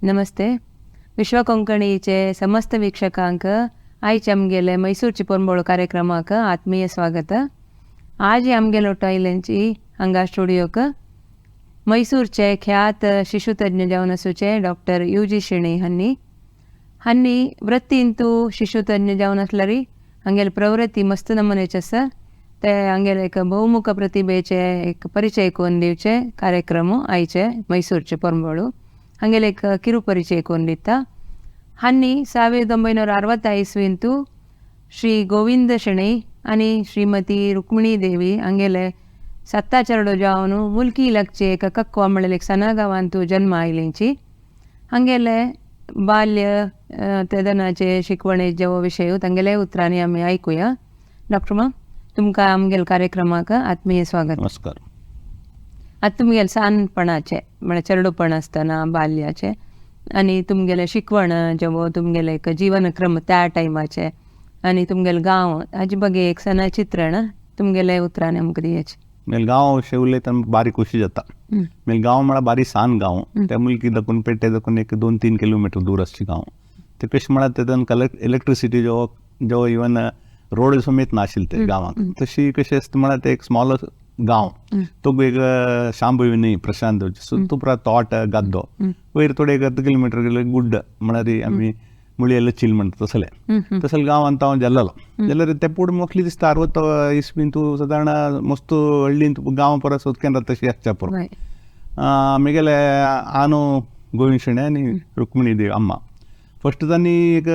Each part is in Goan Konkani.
नमस्ते. विश्व कोंकणीचे समस्त वीक्षकांक आयचे आमगेले मैसूरची पोरंबोळ कार्यक्रमाक आत्मीय स्वागत. आज आमगेलो टॉयलेंची हांगा स्टुडियोक मैसूरचे ख्यात शिशुतज्ञ जावन आसूचे डॉक्टर यू जी शेणै हांणी. हांणी वृत्तींतू शिशुतज्ञ जावन आसल्यारी हांगेले प्रवृत्ती मस्त नमुनेचे आसा. ते हांगेले एक बहुमुख प्रतिभेचे एक परिचय करून दिवचे कार्यक्रम आयचे मैसूरचे पोरंबोळू. हांगेले एक ಕಿರು ಪರಿಚಯ करून दिता. हांणी 1960 इस्वींतू श्री गोविंद शणै आनी श्रीमती रुक्मिणी देवी हांगेले सत्ता चेडो जावन मुल्की लागचे एक कक्वा म्हणलें एक सना गांवांतू जन्म आयलेंची. हांगेले बाल्य तेदनाचे शिकवणेचे विशय तांगेले उतरांनी आमी आयकुया. डॉक्टर मा, तुमकां आमगेले कार्यक्रमाक आत्मीय स्वागत. नमस्कार. आतां तुमगेले सानपणाचे, म्हळ्यार चेडूपण आसतना बाल्याचे आनी तुमगेलें शिकवण जेवो, तुमगेलें एक जीवनक्रम त्या टायमाचे आनी तुमगेलें गांव हाजे बगे एक सना चित्रण तुमगेले उतरांनी आमकां दियाचे. मेल गांव अशें उलयतना बारीक खुशी जाता. मेल गांव म्हळ्यार बारीक सान गांव. त्या मुलकी दाखून पेटे दाखून एक 2-3 किलोमिटर दूर आसची गांव. ते कशें म्हळ्यार तेतून कलेक्ट इलेक्ट्रिसिटी जो जो इवन रोड समेत नाशिल्ले ते गांवांत. तशी कशें आसता म्हळ्यार ते एक स्मॉल गांव. तो एक शांबू न्हय प्रशांत सो पुरा तोट गाद्दो वयर थोडे एक अर्द किलोमिटर गेले गुड्ड म्हळ्यार आमी मुळयेलो चिल म्हणटा तसले तसले गांवांत हांव जल्ललो. जाल्यार ते पूण मोस्टली दिसता 60 इस्वीन तूं सादारण मस्त हळ्ळींत गांव परत सोदकेन तशी आसच्या पुरो. आमगेले आनो गोविंद शेणै आनी रुक्मिणी देव अम्मा फस्ट तांणी एक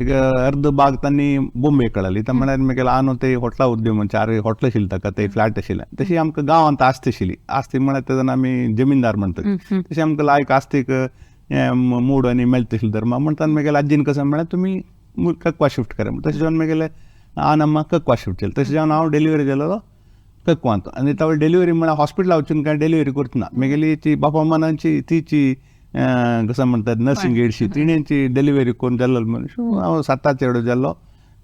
एक अर्द बाग तांणी बोंबे कळाली. त्या म्हळ्यार मागीर आनो ते हॉटला उद्यम चार हॉटल आशिल्ली ताका ते फ्लॅट आशिल्ले. तशी आमकां गांवांत आस्ती आशिल्ली. आस्ती म्हळ्यार तेन्ना आमी जमीनदार म्हणटात. तशी आमकां लायक आस्तीक मूड आनी मेळटा आशिल्ली धर्मा म्हणटात. मागीर आज्जीन कसं म्हळ्यार तुमी ककवा शिफ्ट करा. तशें जावन मागीर आन अम्मा ककवा शिफ्ट केलें. तशें जावन हांव डिलिव्हरी जालो ककवांत. आनी तावळ डिलिव्हरी म्हळ्यार हॉस्पिटला वचून काय डिलिव्हरी करतना मागेली ती बापा मनाची तिची कसं म्हणतात नर्सिंग एडशी तिणेंची डिलिव्हरी करून जाल्लो मनीस. हांव साताचे एडो जाल्लो.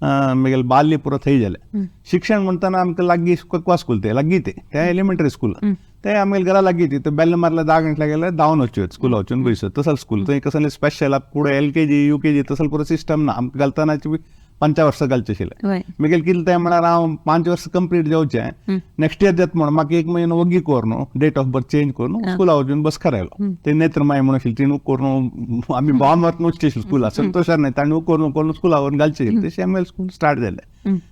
मागीर बाल्य पुरो थंय जालें. शिक्षण म्हणटना आमकां लागीं ककवा स्कूल ते लागीं ते ते एलिमेंटरी स्कूल ते आमगेले घरा लागीं ती बेल मारल्यार 10 गंटल्या गेल्यार धांवन वच्यो स्कुला वचून बयसो तसो स्कूल. थंय कसलें स्पेशल फुडें LKG UKG तसलो पुरो सिस्टम ना. आमकां घालतना 5 वर्सां घालचें आशिल्लें. मागीर कितें तें म्हळ्यार हांव 5 वर्सां कंप्लीट जावचें नेक्स्ट इयर जाता म्हणून म्हाका 1 म्हयनो वग्गी करून डेट ऑफ बर्थ चेंज करून स्कुला वचून बस आयलो. ते नेत्रमाय म्हणून आशिल्ली तिणें करून आमी बॉम्ब मारून वचचें आशिल्लें स्कुला. संतोषान न्हय ताणें करून करून स्कुला व्हरून घालचें आशिल्लें. तशें आमगेलें स्कूल स्टार्ट जालें.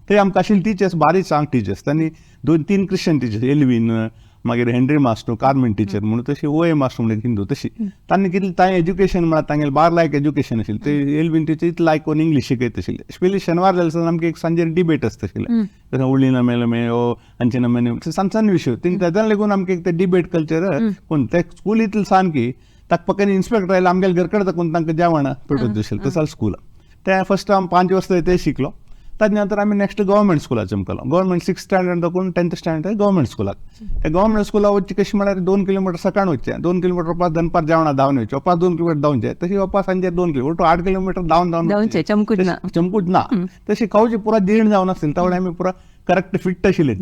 थंय आमकां आशिल्ले टिचर्स बारीक चांग टिचर्स. तांणी 2-3 क्रिश्चन टिचर्स एल्वीन मागीर हेनरी मास्टर कार्मेन टिचर म्हणून तशी ओ ए मास्टर म्हणून हिंदू तशी तांणी कितलें तांणी एज्युकेशन म्हळ्यार तांगेलें बार लायक एज्युकेशन आशिल्लें. ते एल्वीन टिचर इतलें लायक करून इंग्लीश शिकयत आशिल्ले. स्पेशली शेनवार जाल्यार आमकां एक सांजेर डिबेट आसता आशिल्लें. तशें उळी ना मेले ओ अंचे ना मेले सान सान विशय तिंग तेज्यान लागून आमकां एक ते डिबेट कल्चर कोण ते स्कूल इतलें सान की ताका पक्कानी इन्स्पेक्टर आयले आमगेले घर कडेन ताकून तांकां जेवण पेटोवच आशिल्लें तसो स्कूल. ते फर्स्ट हांव 5 वर्सां ते शिकलो. ताजे नंतर आमी नेक्स्ट गव्हर्मेंट स्कुलाक चमकलो. गव्हर्मेंट 6th standard दाखोवन 10th standard government स्कुलाक. त्या गव्हर्मेंट स्कुलाक वचचें कशें म्हळ्यार 2 किलोमिटर सकाळ वचचें, 2 किलोमिटर वापस दनपार जेवणा धांवन वचचें, वापस 2 किलोमिटर धांवचें, तशी वापस सांजे 2 किलोमिटर 8 किलोमिटर धांवन धांवन धांवचें, चमकूच ना. चमकूच ना. तशी खावची पुरा जीर्ण जावन आसली. तावळ आमी पुरा करेक्ट फिट आशिल्ले.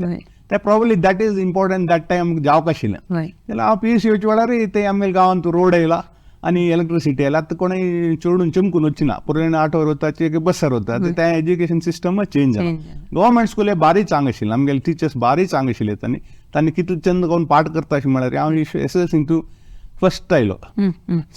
ते probably that is important that time जावंक आशिल्लें. जाल्यार हांव PUC वचचे वेळार ते आमगे गांवांत रोड येयला आनी इलेक्ट्रिसिटी आयला. आतां कोणूय चेडून चमकून वचना ना पुराय ऑटोर वता बसार वता. तें एज्युकेशन सिस्टमच चेंज जाला. गव्हर्मेंट स्कूल हे बारीक चांग आशिल्लें. आमगेले टिचर्स बारीक चांग आशिल्ले. तांणी तांणी कितले चंद करून पाठ करता अशें म्हळ्यार हांव SSLC तूं फर्स्ट आयलो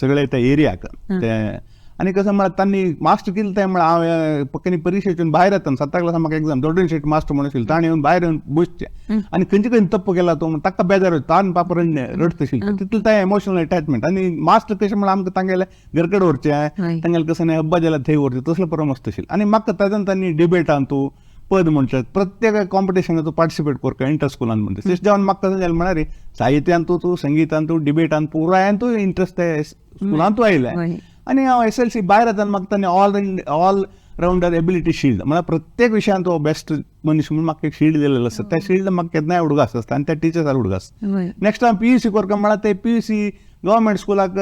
सगळे त्या एरियाक. ते आनी कसं म्हळ्यार तांणी मास्टर कितें तें म्हळ्यार हांव पक्क्यांनी परिक्षेच्यान भायर येता 7 क्लासा म्हाका एक्झाम दोडून शेट मास्टर म्हणून आशिल्लो ताणें येवन भायर येवन बसचें आनी खंयचे खंय तप्प केला तो म्हणून ताका बेजार वता तान पाप रडत आशिल्लें. तितलें तें एमोशनल अटॅचमेंट. आनी मास्टर कशें म्हळ्यार आमकां तांगेले घर कडेन व्हरचें, तांगेलें कसं न्हय हब्बा जाल्यार थंय व्हरचें तसलें पुरो मस्त आशिल्लें. आनी म्हाका ताज्यान तांणी डिबेटान तूं पद म्हणटात प्रत्येक कॉम्पिटिशनान तूं पार्टिसिपेट करता इंटर स्कुलान म्हणटा. तशें जावन म्हाका कशें जालें म्हळ्यार साहित्यान तूं तूं संगितान तूं डिबेटान पुरायन तूं इंट्रस्ट ते स्कुलान तूं आयलें. आनी हांव SLC भायर येतना म्हाका तांणी ऑल रावंडर एबिलिटी शिल्ड म्हळ्यार प्रत्येक विशयान तो बेस्ट मनीस म्हणून म्हाका एक शिल्ड दिलेलो आसा. त्या शिल्ड म्हाका केन्नाय उडगास आसता आनी त्या टिचर्सार उडगास. नेक्स्ट हांव PUC करता म्हळ्यार ते PUC government स्कुलाक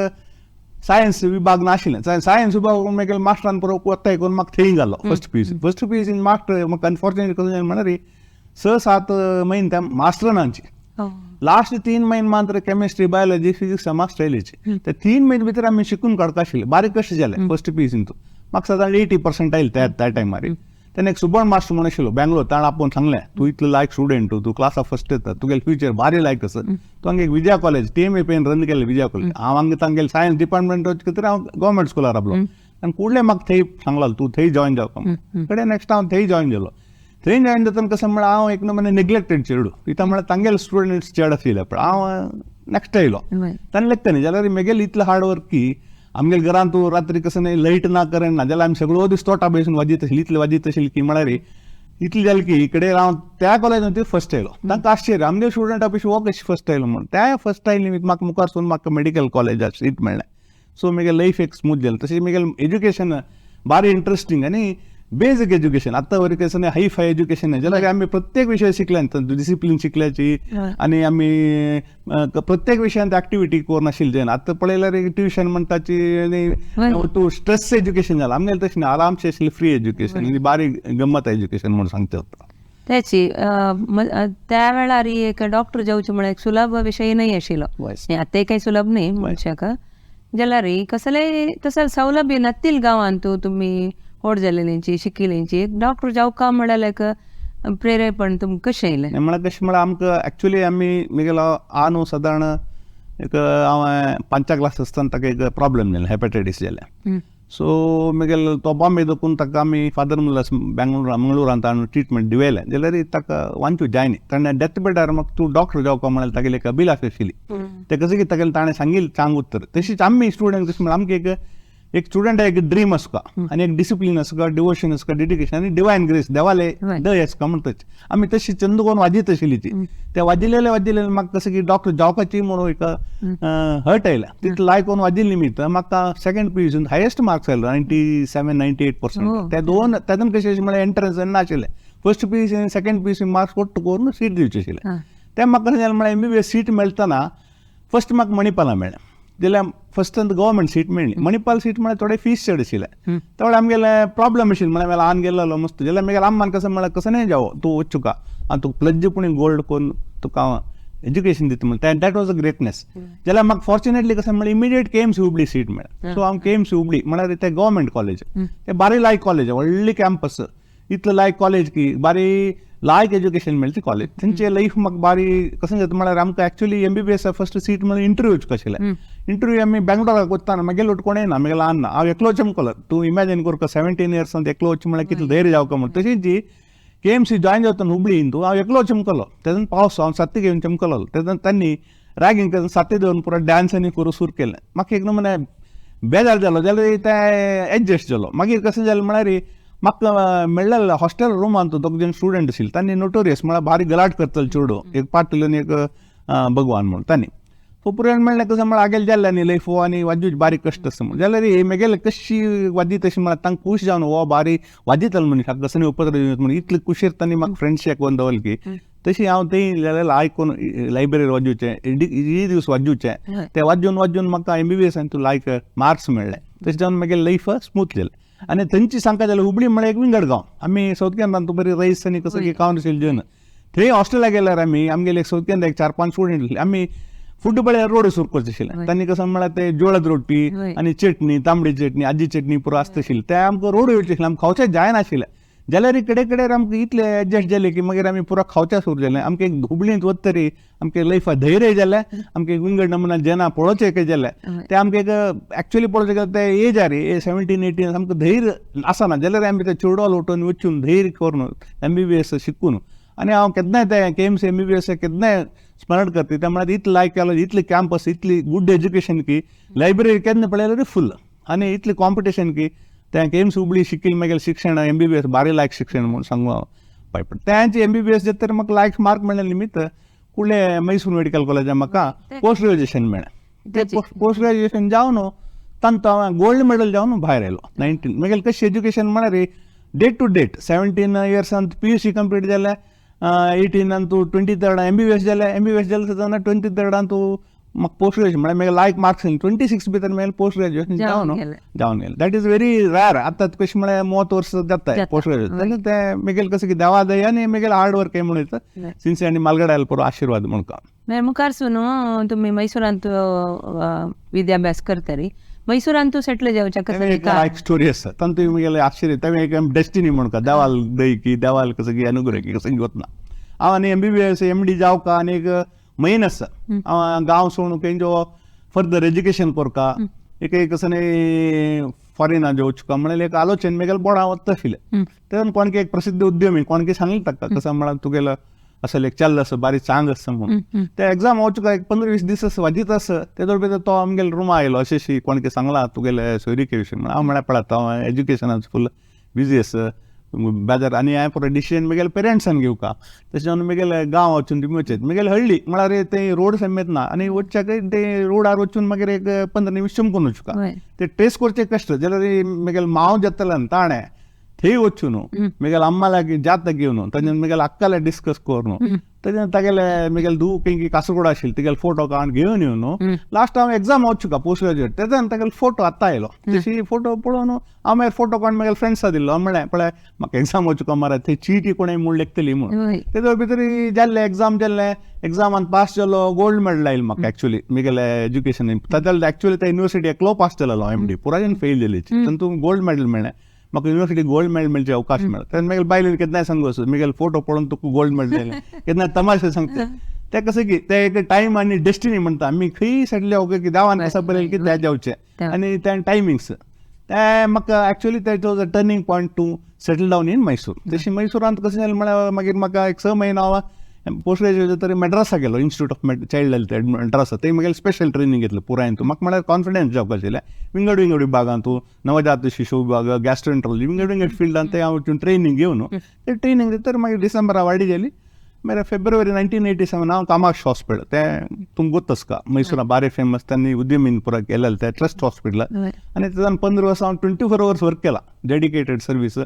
सायन्स विभाग नाशिल्लें. सायन्स विभाग मागीर मास्टरान पुरो वत्ताय करून म्हाका थंय घालो first PUC. First PUC master म्हाका अनफॉर्चुनेटली कसं जालें म्हळ्यार 6-7 म्हयने त्या मास्टरान आमची लास्ट 3 म्हयने मात्र केमिस्ट्री, बायोलॉजी, फिजिक्स मार्क्स येयलेचे. ते 3 म्हयने भितर आमी शिकून काडपा आशिल्ले. बारीक कश्ट जाले फर्स्ट पी यू सीन म्हाका सादारण 80% आयले त्या त्या टायमार. तेन्ना एक सुबर्ण मास्टर म्हणून आशिल्लो बेंगलोर, ताणें आपोवन सांगलें, तूं इतलो लायक स्टुडंट, तूं क्लासा फर्स्ट येता, तुगेलें फ्युचर भारी लायक आसा. तूं हांगा एक Vijaya college, TMA pen run केलें विजया कॉलेज. हांव हांगा तांगेले सायन्स डिपार्टमेंट वचतकीर हांव गव्हर्मेंट स्कुलार रावलो. आनी कुडले म्हाका थंय सांगलो, तूं थंय जॉयन जावपा. कडेन नेक्स्ट हांव थंय जॉयन जालो. थंय जॉयन जातना कशें म्हळ्यार हांव एक नमुने नेग्लेक्टेड चेडू. कित्याक म्हळ्यार तांगेले स्टुडंट्स चड आशिल्ले, पण हांव नेक्स्ट आयलो. ताणें लेखता न्ही जाल्यार मेगेले इतलो हार्ड वर्क की आमगेले घरांत तूं रात्री कसं न्ही लायट ना करें ना जाल्यार आमी सगळो दीस तोटा बेसून वाजयत आशिल्ली. इतले वाजयत आशिल्ली की म्हळ्यार इतली जालें की इकडे हांव त्या कॉलेजांत फर्स्ट आयलो. तांकां आश्चर्य, आमगे स्टुडंटा पेक्षा हो कशें फर्स्ट आयलो म्हणून. त्या फर्स्ट आयले निमित्त म्हाका मुखार सून म्हाका मेडिकल कॉलेजात सीट मेळ्ळें. सो म्हगे लायफ एक स्मूथ जालें. तशें म्हगेलें एज्युकेशन बारी इंट्रस्टींग आनी बेजीक एज्युकेशन. आतां वरी कसं हाय फाय एज्युकेशन नाही जाल्यार आमी प्रत्येक विशय शिकल्यान, डिसिप्लीन शिकल्याची आनी आमी प्रत्येक विशयांत एक्टिविटी करून आशिल्ली. जेन्ना आतां पळयल्यार ट्युशन म्हणटाची आनी तूं स्ट्रेस एज्युकेशन जाला. आमगेलें तशें न्ही, आरामशें आशिल्लें फ्री एज्युकेशन आनी बारीक गम्मत एज्युकेशन म्हणून सांगता. त्याची त्या वेळार एक डॉक्टर जावचें म्हळ्यार एक सुलभ विशय न्हय आशिल्लो. आतांय काही सुलभ न्ही मनशाक. जाल्यार कसलेय तसो सौलभ्य नातील गांवांत तुमी व्हड जाल्लेंची शिकिल्लेंची एक डॉक्टर जावका म्हळ्यार एक प्रेरेपण तुमकां कशें येयलें? म्हळ्यार कशें म्हळ्यार आमकां एक्चुली आमी म्हगेलो हा न्हू सादारण एक हांव पांचव्या क्लास आसतना ताका एक प्रॉब्लम जालें, हेपेटायटीस जालें. सो म्हगेलो तो बॉम्बे दकून ताका आमी फादर मुलास बेंगलोर मंगळुरांत हाडून ट्रिटमेंट दिवयलें. जाल्यार ताका वांचू जायना. ताणें डेथ बेडार म्हाका तूं डॉक्टर जावपा म्हळ्यार तागेली एक अभिलाश आशिल्ली. तें कशें कितें तागेलें ताणें सांगिल्लें चांग उत्तर. तशीच आमी स्टुडंट कशें म्हळ्यार आमकां एक एक स्टुडंट एक ड्रीम आसता आनी एक डिसिप्लीन आसता, डिवोशन आसता, डेडिकेशन आनी डिवायन ग्रेस, देवाले दय आसता म्हणटाच आमी तशी चंद कोण वाजयत आशिल्ली ती. ते वाजिलेले वाजिलेले म्हाका कशें की डॉक्टर जावपाची म्हणून एक हट आयल्या. तितलो लायक कोण वाजिल्ले निमित्त म्हाका second P Usain highest marks आयलो, 97 98%. ते दोन तेतून कशें म्हळ्यार एंट्रन्स नाशिल्लें. फर्स्ट पी यू सी आनी second P U C marks ಒಟ್ಟು करून सीट दिवचे आशिल्लें. तें म्हाका कशें जालें म्हळ्यार एमबीबीएस सीट मेळटना फर्स्ट म्हाका मणिपाला मेळ्ळें. जाल्यार फर्स्ट गव्हर्मेंट सीट मेळ्ळी. मणिपाल सीट म्हळ्यार थोडे फीस चड आशिल्लें. तेवढे आमगेले प्रॉब्लम आशिल्लें म्हळ्यार मागीर आन गेल्लो मस्त. जाल्यार मागीर अम्मान कसं म्हळ्यार कसं नाही जावो तूं वचुका आनी तुका प्लज पूण गोल्ड करून तुका हांव एज्युकेशन दिता म्हणून. That was a greatness. जाल्यार म्हाका फॉर्च्युनेटली कसं म्हळ्यार immediate K M C Hubli seat मेळ्ळें. सो हांव के एम सी हुबळी म्हळ्यार ते गव्हर्मेंट कॉलेज, ते बारी लायक कॉलेज, व्हडली कॅम्पस, इतलो लायक कॉलेज की बारी लायक एज्युकेशन मेळची कॉलेज. थंयचे लायफ म्हाका बारी कशें जाता म्हळ्यार आमकां actually MBBS first seat म्हळ्यार इंटरव्यू आशिल्लें. इंटरव्यू आमी बेंगलोराक वतना मागीर कोणें ना, मागीर ल्हान ना, हांव एकलो चमकलो. तूं इमॅजीन कर, 17 इयर्सान एकलो वच म्हळ्यार कितलो धैर्य जावका म्हण. तशीच जी के एम सी जॉयन जातना हुबळीन तूं हांव एकलो चमकलो. तेन्ना पावस, हांव सात्ती घेवन चमकलो. तेन्ना तांणी रॅगिंग करून सात्ती दवरून पुरो डान्स आनी करूं सुरू केलें. म्हाका एक नमुने बेजार जालो, जाल्यार तें एडजस्ट जालो. मागीर कशें जालें म्हळ्यार म्हाका मेळ्ळें हॉस्टेल रुमांत दोग जाण स्टुडंट आशिल्ले. तांणी नोटोरियस म्हळ्यार भारी गलाट करतले चेडूं, एक पाटील आनी एक भगवान म्हणून. तांणी सो पुराय मेळ्ळें कशें म्हळ्यार आगेले जाल्लें न्ही लायफ आनी वाजूच बारीक कश्ट आसा म्हणून. जाल्यार मेगेले कशी वाजयत तशी म्हळ्यार तांकां खूश जावन हो बारी वाजयतलो मनीस हाका कसो उपद्रव म्हणून इतले खुशीर तांणी म्हाका फ्रेंडशीप करून दवरली की तशी हांव थंय जाल्यार आयकून लायब्ररीर वाजोवचें, ही दीस वाजोवचें. ते वाजोवन वाजोवन म्हाका एमबीबीएस आनी तूं लायक मार्क्स मेळ्ळे. तशें जावन मागीर लायफ स्मूथ जालें. आनी थंयची सांगता जाल्यार हुबळी म्हळ्यार एक विंगड गांव. आमी सावथ केन्ना तूं बरी रयस आनी कसो की खावन आशिल्लें जेवन. थंय हॉस्टेलाक गेल्यार आमी आमगेले एक सावथ केन्ना एक चार पांच स्टुडंट आमी फूड पळयार रोड सुरू करचे आशिल्लें. तांणी कसं म्हळ्यार ते जोळद रोटी आनी चटणी, तांबडी चटणी, आजी चटणी पुरो आसता आशिल्ली. ते आमकां रोड येवचे आशिल्लें, आमकां खावचें जायनाशिल्लें. जाल्यार कडे कडेर आमकां इतले एडजस्ट जाले की मागीर आमी पुरो खावच्या सुरू जालें. आमकां एक हुबळींत वतरी आमकां लायफा धैर्य जालें. आमकां एक विंगड नमुना जेन्ना पळोवचें एक जालें. तें आमकां एक एक्चुअली पळोवचें गेल्यार ते एज आरे 17 18 आमकां धैर्य आसना. जाल्यार आमी ते चेडवाल उठून वचून धैर्य करून एमबीबीएस शिकून आनी हांव केन्नाय ते के एम सी एमबीबीएस केन्नाय स्मरण करता. त्या म्हळ्यार इतलें लायक कॉलेज, इतलें कॅम्पस, इतली गुड एज्युकेशन की लायब्ररी केन्ना पळयल्यार फूल आनी इतलें कॉम्पिटिशन की ते के एम सी हुबळी शिकील मागीर शिक्षण एमबीबीएस बारी लायक शिक्षण म्हणून सांगू हांव पाय पडटा. तेंचे एमबीबीएस जातकीर म्हाका लायक मार्क मेळ्ळे निमित्त कुडले मैसूर मेडिकल कॉलेजान म्हाका पोस्ट ग्रॅज्युएशन मेळ्ळें. ते पोस्ट ग्रॅज्युएशन जावन तांतो हांव गोल्ड मेडल जावन भायर आयलो 19. मागीर कशें एज्युकेशन म्हळ्यार डेट टू डेट 17 इयर्सान पी यू सी कंप्लीट जालें, 18 तूं 23rd MBBS जालें. एमबीबीएस जालें तेन्ना 23rd तूं म्हाका पोस्ट ग्रॅज्युएशन म्हळ्यार म्हागे लायक मार्क्स 26 भितर म्हागे पोस्ट ग्रॅज्युएशन जावन गेलें. That is very rare. आतां कशें म्हळ्यार 30 वर्स जाता पोस्ट ग्रॅज्युएशन. जाल्यार तें मेगेल कसं की देवा दया आनी मेगेल हार्ड वर्क म्हणून येता सिन्सी आनी मालगड्याल पुरो आशिर्वाद म्हणका. मागीर मुखारसून तुमी मैसुरांत विद्याभ्यास करतरी, मैसुरांत तूं सेटल जावच्या कसं एक स्टोरी आसा तांतूय म्हगेलें आश्चर्य. तें एक डेस्टिनी म्हणका, देवाल दय की देवाल कसं की अनुग्रह की कसं घेत ना. हांव आनी MBBS MD जावका आनी एक म्हयन आसा हांव गांव सोडून खंय फर्दर एज्युकेशन करका एक एक कसं न्ही फॉरेना वचका म्हणल्यार एक आलोचन मेगेल बोर्डा वता आशिल्लें. तेन्ना कोणकी एक प्रसिद्ध उद्यमी कोणकी सांगलें ताका कसं म्हळ्यार तुगेलो असं एक चल्ल आसा बारीक चांग आसा म्हणून. ते एग्जाम वचूका एक 15-20 दीस आसा वाजीत आसा ते भितर तो आमगेले रुमा आयलो अशें कोणकी सांगला तुगेले सोयरीके विशीं. म्हणून हांव म्हळ्यार पळयता हांव एज्युकेशनान फूल बिजी आसा बेजार आनी हांवें पुरो डिसिजन म्हगेले पेरंट्सान घेवका. तशें जावन म्हगेले गांव वचून तुमी वचत म्हगेले हळ्ळी म्हळ्यार ते रोड समेत ना आनी वचच्याक ते रोडार वचून मागीर एक 15 निमिश चमकून वचूका ते ट्रेस करचे कश्ट. जाल्यार म्हगेले मांव जातले ताणें थंय वचून म्हगेले अम्मा लागीं जाता घेवन ताजें म्हगेले अक्काले डिस्कस करून ताजें तागेले म्हगेले धूव खंय कासरगोड आशिल्ली तिगेले फोटो काडून घेवन येवन लास्ट हांव एग्जाम वचूका पोस्ट ग्रॅज्युएट तेन्ना तागेलो फोटो आतां आयलो. तशी फोटो पळोवन हांव मागीर फोटो काडून म्हगेले फ्रेंड्सा दिल्लो. हांव म्हळें पळय म्हाका एग्जाम वचूका मरे थंय चिटी कोणें म्हूण लेखतली म्हणून. तेजे भितर जाल्लें एग्जाम जाल्लें, एग्जामान पास जालो, गोल्ड मेडल आयलें म्हाका एक्चुअली म्हगेले एज्युकेशन. ताज्या एक्चुअली त्या युनिवर्सिटी एकलो पास जालेलो MD पुरायन फेल जाली तातूंत गोल्ड मेडल मेळ्ळें म्हाका. युनिवर्सिटी गोल्ड मेडल मेळचे अवकाश मेळ्ळो. तेन्ना म्हगेले बायलेन केन्नाय सांगू असो म्हगेले फोटो पळोवन तुका गोल्ड मेडल येयलें केन्ना तमाशे सांगता. ते कसं की ते एक टायम आनी डेस्टिनी म्हणटा आमी खंय सेटल जावं की देवान कसं बरयलें की ते जावचें आनी ते टायमिंग्स ते म्हाका एक्चुअली ते was a turning point to settle down in Mysore. तशी मैसूरांत कशें जालें म्हळ्यार मागीर म्हाका एक 6 म्हयनो हांव पोस्ट ग्रॅज्युएट तरी मॅड्रासा गेलो, इन्स्टिट्यूट ऑफ चायल्ड हेल्थ मॅड्रासा. थंय म्हगेलें स्पेशल ट्रेनींग घेतलें पुरायन. म्हाका म्हळ्यार कॉन्फिडन्स जावपाक आशिल्लें विंगड विंगड विभागांत, नवजात शिशु विभाग, गॅस्ट्रोएंट्रोलॉजी, विंगड विंगड फिल्डांत थंय हांव ट्रेनींग घेवन ते ट्रेनींग तर मागीर डिसेंबरा वाडी जाली. मागीर फेब्रुवारी 1987 हांव कामाक्ष हॉस्पिटल तें तुमकां गोत आसता मैसूरा बारी फेमस त्यांनी उद्यमीन पुरा केलेलें तें ट्रस्ट हॉस्पिटल आनी तेजान 15 वर्सां हांव 24 अवर्स वर्क केला डेडिकेटेड सर्वीस.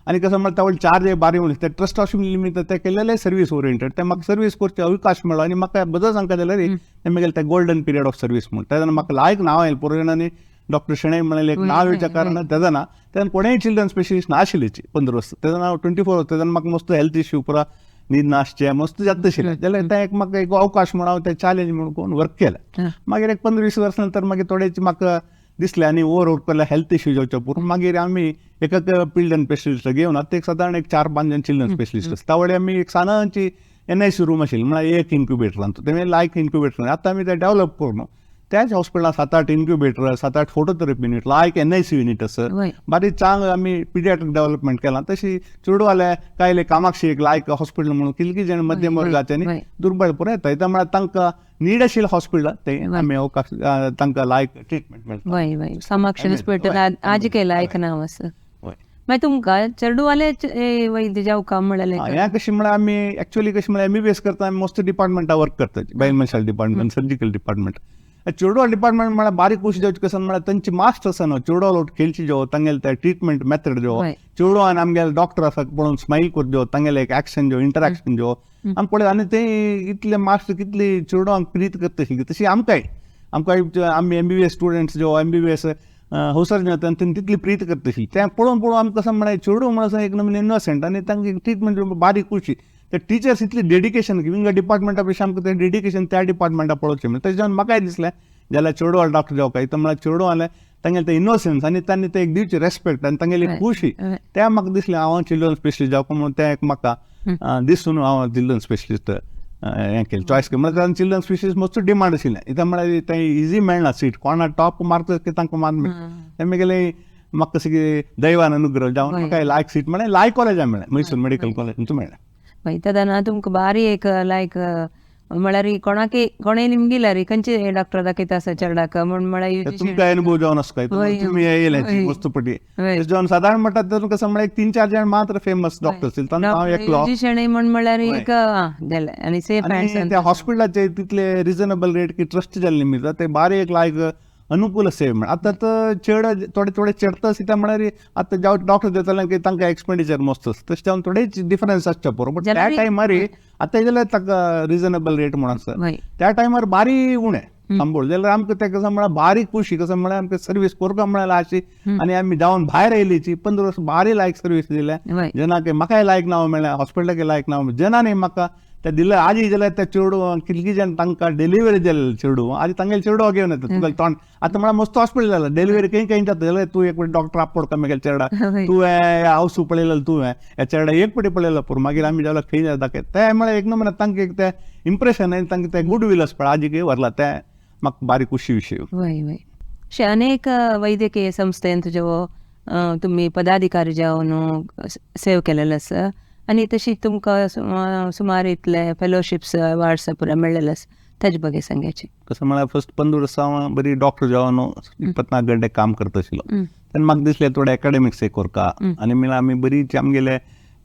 आनी कसं म्हळ्यार त्या चार्ज बारी म्हणून ते ट्रस्ट हॉस्पिटल निमित्त ते केलेले सर्वीस ओरिएंटेड ते म्हाका सर्वीस करचे अवकाश मेळ्ळो आनी म्हाका बदल सांगता जाल्यार ते मागीर ते गोल्डन पिरियड ऑफ सर्वीस म्हूण तेन्ना म्हाका लायक नांव आयलें पुरो जाणांनी डॉक्टर शेणै म्हणलें एक नांव येवच्या कारणान तेन्ना तेन्ना कोणेय चिल्ड्रन स्पेशलिस्ट नाशिल्लीची 15 वर्सां. तेन्ना हांव 24 वर्सां तेन्ना म्हाका मस्त हेल्थ इश्यू पुरा न्हीद नासचें मस्त जाता आशिल्लें. जाल्यार तें एक म्हाका एक अवकाश म्हूण हांव तें चॅलेंज म्हणून करून वर्क केलें. मागीर एक 15-20 वर्सां नंतर मागीर थोडेच म्हाका दिसलें आनी ओवर वर्क केल्यार हेल्थ इश्यू जावचे पुरो. मागीर आमी एक चिल्ड्रन स्पेशलिस्ट घेवन आतां एक सादारण एक 4-5 जाण चिल्ड्रन स्पेशलिस्ट आसा. त्या वेळी आमी एक सानाची NIC room आशिल्ली म्हळ्यार एक इन्क्युबेटर तें लायक इन्क्युबेटर आतां आमी तें डेवलप करून त्याच हॉस्पिटलान 7-8 इन्क्युबेटर, 7-8 फोटोथेरपी युनीट, लायक NIC unit आसा. बारीक चांग आमी पिडियाट्रीक डेवलपमेंट केलां. तशी चेडवाले कायले कामाक्षी एक लायक हॉस्पिटल म्हणून कितले जाण मध्यम वर्गाचे आनी दुर्बळ पुरो येता त्या म्हळ्यार तांकां नीड आशिल्लें हॉस्पिटल ते आमी अवकाश तांकां लायक ट्रिटमेंट मेळटा. वय वय कामाक्षी हॉस्पिटल आज केला एक नांव आसा. मागीर तुमकां चेडवाले वैद्य जावका म्हणलें हें कशें म्हळ्यार आमी एक्चुअली कशें म्हळ्यार MBBS करता आमी मस्त डिपार्टमेंटा वर्क करता, बायल मनशाल डिपार्टमेंट, सर्जिकल डिपार्टमेंट. चेडवा डिपार्टमेंट म्हळ्यार बारीक खुशी जावची कसं म्हळ्यार तांची मास्टर आसा न्हू चेडवा खेळची जो तांगेले ते ट्रिटमेंट मेथड जो चेडवा आनी आमगेले डॉक्टर आसा पळोवन स्मायल करचो जो तांगेले एक एक्शन जो इंटरॅक्शन जो आमी पळय आनी ते इतले मास्टर कितले चेडवांक प्रीत करता आशिल्ली तशी आमकांय आमकां आमी MBBS students जो MBBS house surgeon तांणी तितली प्रीत करता आशिल्ली तें पळोवन पळोवन आमकां कसं म्हळ्यार चेडूं म्हळ्यार एक नवीन इनोसंट आनी तांकां ट्रिटमेंट बारीक खुशी. ते टिचर्स इतली डेडिकेशन विंगड डिपार्टमेंटा पेक्षा आमकां तें डेडिकेशन त्या डिपार्टमेंटा पळोवचें म्हणल्यार तशें जावन म्हाकाय दिसलें जाल्यार चेडवा डॉक्टर जावका इतलें म्हळ्यार चेडूं जाल्यार तांगेलें तें इनोसन्स आनी तांणी तें एक दिवची रेस्पेक्ट आनी तांगेली खुशी तें म्हाका दिसलें हांव चिल्ड्रन स्पेशलिस्ट जावपा म्हणून तें एक म्हाका दिसून हांव चिल्ड्रन स्पेशलिस्ट हें केलें चॉयस केलें. म्हळ्यार चिल्ड्रन स्पेशलिस्ट मस्त डिमांड आशिल्लें इतलें म्हळ्यार तें इजी मेळना सीट कोणा टॉप मार्क तांकां मान मेळटा तें मागीर म्हाका कशें की दैवान अनुग्रह जावन म्हाका लायक सीट मेळ्ळें, लायक कॉलेजान मेळ्ळें, मैसूर मेडिकल कॉलेज मेळ्ळें. मागीर तेन्ना तुमकां बारी एक लायक म्हळ्यार कोणाकय कोणेय निमगिल्यार खंयचे डॉक्टर दाखयता आसा चेरडाक म्हूण म्हळ्यार तुमकां अनुभव जावन आसता तुमी येयले मस्त पटी जावन सादारण म्हणटात तर कसं म्हळ्यार एक 3-4 जाण मात्र फेमस डॉक्टर आशिल्ले तांकां हांव एकलो शेणै म्हूण म्हळ्यार एक जालें आनी सेफ त्या हॉस्पिटलाचे तितले रिजनेबल रेट की ट्रस्ट जाल्ले निमित्त ते बारी एक लायक अनुकूल सेव म्हळ्यार आतां तर चेड थोडे थोडे चेडता सीता म्हळ्यार आतां जावं डॉक्टर दिताले की तांकां एक्सपेंडिचर मस्त आसता तशें जावन थोडेच डिफरन्स आसचे पुरो बट त्या टायमार आतां जाल्यार ताका रिजनेबल रेट म्हूण आसा त्या टायमार बारी उणें. सांबोळ जाल्यार आमकां तें कसं म्हळ्यार बारीक खुशी कसं म्हळ्यार आमकां सर्वीस करपाक म्हळ्यार अशी आनी आमी जावन भायर आयलीची 15 वर्सां बारी लायक सर्वीस दिल्या जनाक म्हाकाय लायक नांव मेळ्ळें, हॉस्पिटलाक लायक नांव, जनांनी म्हाका ते दिले. आजी जाल्यार ते चेडू कितली जाण तांकां डिलिव्हरी जाल्ले चेडू आजी तांगेले चेडू घेवन येता तुका तोंड आतां म्हळ्यार मस्त हॉस्पिटल जालें डिलिव्हरी खंय खंय जाता जाल्यार तूं एक डॉक्टर आपोड का मेगेले चेडा तुवें हावसू पळयलें तुवें ह्या चेडा एक पटी पळयलो पुरो मागीर आमी जाल्यार खंय जाता तें म्हळ्यार एक नंबर तांकां एक तें इम्प्रेशन आनी तांकां तें गुड will आसता आजी व्हरला तें म्हाका बारीक खुशी विशय. वय वय अशे अनेक वैद्यकीय संस्थेन तुज्यो तुमी पदाधिकारी जावन सेव केलेले आसा आनी तशी तुमकां सुमार इतले फेलोशिप्स अवार्ड्स पुरा मेळ्ळेले आसा ताजे बगे सांगायचे. कसं म्हळ्यार फर्स्ट 15 वर्सां हांव बरी डॉक्टर जावन 24 घंटे काम करता आशिल्लो तेन्ना म्हाका दिसलें थोडे एकाडेमिक्स एक करका आनी म्हणल्यार आमी बरीच आमगेले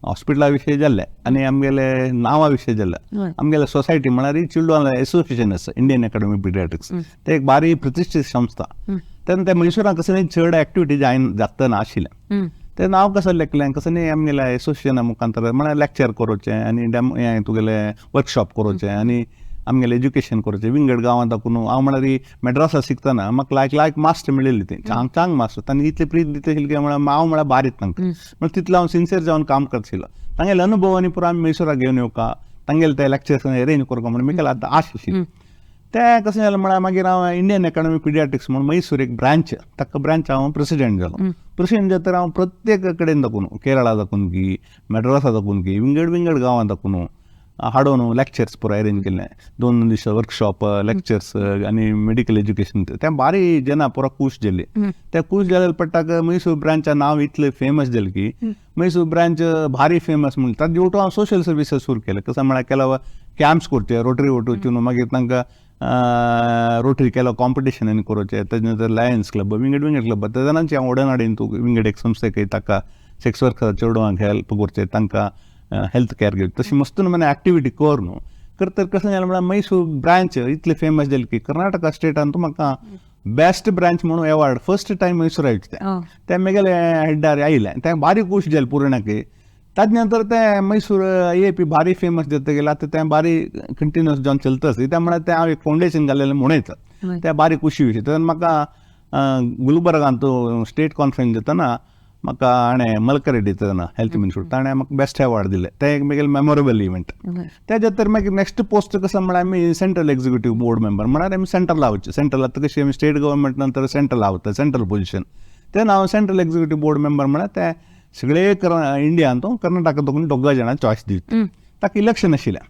हॉस्पिटला विशय जाल्ले आनी आमगेले नांवा विशय जाल्ले. आमगेले सोसायटी म्हळ्यार चिल्ड्रन एसोसिएशन आसा इंडियन अकॅडमी पिडियाट्रिक्स ते एक बारी प्रतिश्ठीत संस्था. तेन्ना ते मैसुराक कसं चड एक्टिविटी जायन जाता नाशिल्लें तें नांव कसं लेखलें कसं न्ही आमगेल्या एसोसिएशना मुखांतर म्हळ्यार लेक्चर करोचें आनी डेमो हें तुगेलें वर्कशॉप करोचें आनी आमगेलें एज्युकेशन करोचें विंगड गांवांत दाखोवन. हांव म्हळ्यार मेड्रासा शिकतना म्हाका लायक लायक मास्टर मेळिल्ली ती चांग चांग मास्टर तांणी इतली प्रीत दिता आशिल्ली की म्हळ्यार हांव म्हळ्यार बारीक तांकां म्हळ्यार तितलो हांव सिन्सियर जावन काम करताशिल्लो. तांगेले अनुभव आनी पुरो आमी मैसुराक घेवन येवका तांगेले ते लेक्चर्स अरेंज करका म्हणून म्हाका आतां आश आशिल्ली. तें कशें जालें म्हळ्यार मागीर हांव इंडियन अकॅडमी पिडियाट्रिक्स म्हणून मैसूर एक ब्रांच ताका ब्रांच हांव प्रेसिडेंट जालो. प्रेसिडेंट जातर हांव प्रत्येक कडेन दाखोवन केरळा दाखोवन की मेड्रासा दाखोवन की विंगड विंगड गांवां दाखोवन हाडून लेक्चर्स पुरो अरेंज केल्ले 2 दीस वर्कशॉप लेक्चर्स आनी मेडिकल एज्युकेशन तें बारी जना पुरो खूश जाली. ते खूश जाले पडटाक मैसूर ब्रांचा नांव इतलें फेमस जालें की मैसूर ब्रांच भारी फेमस म्हणून ताजे वटून हांव सोशल सर्विसीस सुरू केले. कसं म्हळ्यार केला कॅम्प्स करचे रोटरी वटून मागीर तांकां रोटरी केलो कॉम्पिटिशन आनी करोचें ताजे नंतर लायन्स क्लब विंगड विंगड क्लब तेन्नाची हांव ओडनाडीन तूं विंगड एक संस्थेक ताका सेक्स वर्कर चेडवांक हेल्प करचें तांकां हेल्थ केअर घेवचें तशी मस्त नमुने एक्टिविटी कर न्हू करतर कसं जालें म्हळ्यार मैसूर ब्रांच इतले फेमस जालें की कर्नाटका स्टेटान तूं म्हाका बेस्ट ब्रांच म्हणून अवॉर्ड फर्स्ट टायम मैसूर आयचे तें तें मेगेले हेड्डार आयलें तें बारीक खूश जालें पुरणाक. ताजे नंतर तें मैसूर IAP भारी फेमस जाता गेलें आतां तें बारी कंटिन्युअस जावन चलता आसली तें म्हळ्यार तें हांव एक फावंडेशन घालेलें म्हणूं येता तें बारीक खुशी विशय. तेन्ना म्हाका गुलबर्गांत स्टेट कॉन्फरन्स जातना म्हाका हाणें मलकरेड्डी तेन्ना हेल्थ मिनिस्टर ताणें म्हाका बेस्ट अवॉर्ड दिलें तें एक म्हगेलें मेमोरेबल इव्हेंट. तेज्या तर मागीर नेक्स्ट पोस्ट कसं म्हळ्यार आमी सेंट्रल एक्झिक्युटीव बोर्ड मेंबर म्हळ्यार आमी सेंट्रल वचचें सेंट्रल आतां कशी आमी स्टेट गव्हर्मेंट नंतर सेंट्रल वता सेंट्रल पोजिशन तेन्ना हांव सेंट्रल एक्झिक्युटीव बोर्ड मेंबर म्हळ्यार ते सगळे इंडियान तो कर्नाटका दोगून दोगा जाणां चॉयस दिता ताका इलेक्शन आशिल्लें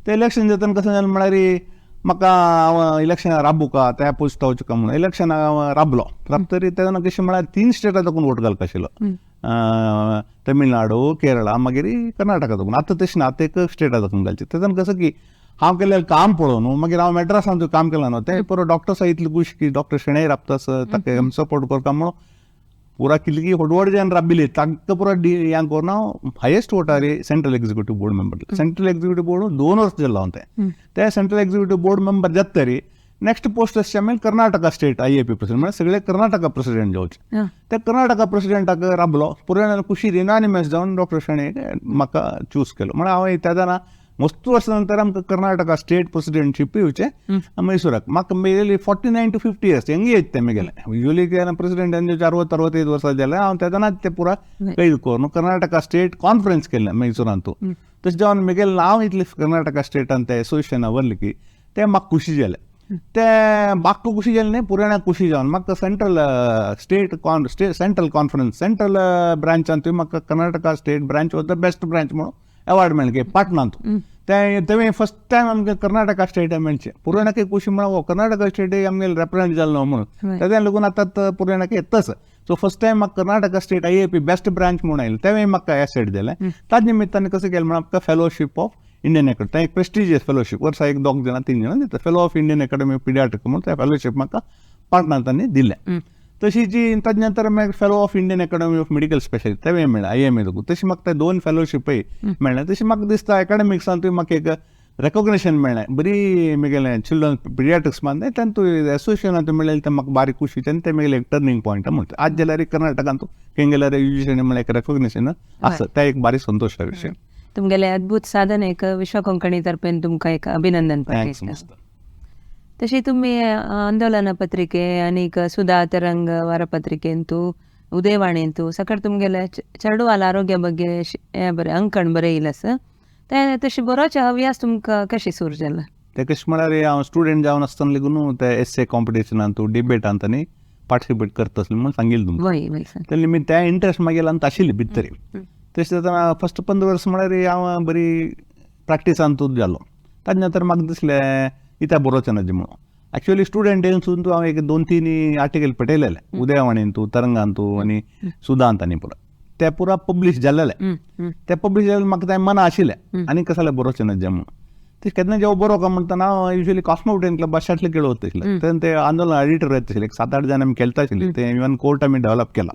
तें इलेक्शन जातना कसं जालें म्हळ्यार म्हाका हांव इलेक्शनाक राबूका त्या पोस्टा वचूका म्हणून इलेक्शनाक हांव राबलो राबतरी तेन्ना कशें म्हळ्यार 3 स्टेटां दाखोवन वोट घालपा आशिल्लो तमिळनाडू केरळा मागीर कर्नाटका दाखोवन. आतां तशें ना आतां एक स्टेटा दाखोवन घालचें तेन्ना कसं की हांव केल्लें काम पळोवन मागीर हांव मेड्रासान काम केलां न्हू तें पुरो डॉक्टर्सा इतली खूश की डॉक्टर शेणय राबता ताका आमी सपोर्ट करता म्हणून पुरा कितली व्हड व्हड जाण राबिल्ली तांकां पुरो हें करून हांव highest वोटार central executive board member. Central executive board 2 वर्स जालो हांव तें ते सेंट्रल एक्झिक्युटीव बोर्ड मेंबर जाता तरी नेक्स्ट पोस्ट आसचे मागीर कर्नाटका स्टेट IAP president म्हळ्यार सगळे कर्नाटका प्रेसिडेंट जावचे ते कर्नाटका प्रेसिडेंटाक राबलो पुराय खुशी युनानिमस जावन डॉक्टर शेणय म्हाका चूज केलो. म्हळ्यार हांव तेन्ना मस्त वर्सां नंतर आमकां कर्नाटका स्टेट प्रेसिडेंटशीप येवचें मैसुराक. म्हाका मेगेली 49 to 50 years young age तें मेगेलें युजली प्रेसिडेंट 60-65 वर्सां जालें हांव तेन्ना तें पुरा कैद करून कर्नाटका स्टेट कॉन्फरन्स केल्लें मैसुरांतू. तशें जावन मेगेलें नांव इतलें कर्नाटका स्टेटान तें एसोसिएशना व्हरलें की तें म्हाका खुशी जालें तें म्हाका खुशी जालें न्ही पुरायणाक खुशी जावन म्हाका central state central conference central ब्रांचांतूय म्हाका Karnataka state branch was the best branch म्हणून अवॉर्ड मेळ्ळें की पाटणांत. तें तें फर्स्ट टायम आमकां कर्नाटका स्टेट मेळचें पुरायणाक खुशी म्हळ्यार कर्नाटका स्टेट आमगेले रेप्रेजेंट जालो म्हणून तेज्या लागून आतां पुरायणाक येताच. सो फर्स्ट टायम म्हाका Karnataka state IAP best branch म्हणून आयलें तेंवूय म्हाका एसेट जालें. ताजे निमित्तान कसं केलें म्हळ्यार आमकां फेलोशीप ऑफ इंडियन अकॅडमी तें एक प्रेस्टिजियस फेलोशीप वर्सा एक 2 जाणां 3 जाणां दिता fellow of Indian academy of paediatric म्हणून तें फेलोशीप म्हाका पाटणांत तांणी दिलें. तशी जी ताजे नंतर मागीर fellow of Indian academy of medical specialist तेंवूय मेळ्ळें IMA दोगून. तशी म्हाका ते 2 फेलोशिपय मेळ्ळें. तशी म्हाका दिसता एकाडेमिक्सांतूय म्हाका एक रेकोग्नेशन मेळ्ळें बरी म्हगेलें चिल्ड्रन पिडियाट्रिक्स मान तें एसोसिएशनांत मेळ्ळें तें म्हाका बारीक खुशी आनी तें म्हगेलें एक टर्निंग पॉयंट म्हणटा. आज जाल्यार कर्नाटकांत खंय गेल्यार UGC म्हळ्यार एक रेकोग्नेशन आसा तें एक बारीक संतोशा विशय. तुमगेले अद्भुत साधन एक विश्व कोंकणी तर्फेन तुमकां एक अभिनंदन. Thanks. तशी तुमी आंदोलನ पत्रिके आनीक सुधा तरंग ವಾರಪತ್ರಿಕೆ ಅಂತೂ ಉದಯವಾಣಿ ಅಂತೂ सकट तुमगेले चेडवाल आरोग्या ಬಗ್ಗೆ हें बरें अंकण बरयलें आसा तें तशें बरोवचे हव्यास तुमकां कशें सुरू जालें? ते कशें म्हळ्यार हांव स्टुडंट जावन आसतना लेगून ते एस्से कॉम्पिटिशनांतू डिबेटांत आनी पार्टिसिपेट करता आसलें म्हणून सांगिल्लें तुमकां. वय वय सर. ते निमित्त ते इंट्रस्ट मागीर आमकां आशिल्ली भितरी. तशें जातना फस्ट 15 वर्सां म्हळ्यार हांव बरी प्रॅक्टिसांतूच जालो. ताजे नंतर म्हाका दिसलें इत्या बरोवचें ना म्हणून. एक्चुअली स्टुडंट डेनसून हांव एक 2-3 आर्टिकल पठयलेले उदयवाणींतू, तरंगांतू आनी सुदांत आनी पुरा ते पुरा पब्लीश जाल्लेले. ते पब्लीश जालें म्हाका तें मना आशिल्लें आनी कसलें बरोवचें ना म्हणून. ते केन्ना जेव्हा बरोवं काय म्हणटना हांव युजली कॉस्मोपोलिटन क्लबा शाटले खेळ वता आशिल्लें. तेन्ना ते आंदोलन एडिटर येता आशिल्ले, एक 7-8 जाण आमी खेळटा आशिल्ले. ते इवन कोर्ट आमी डेव्हलप केला.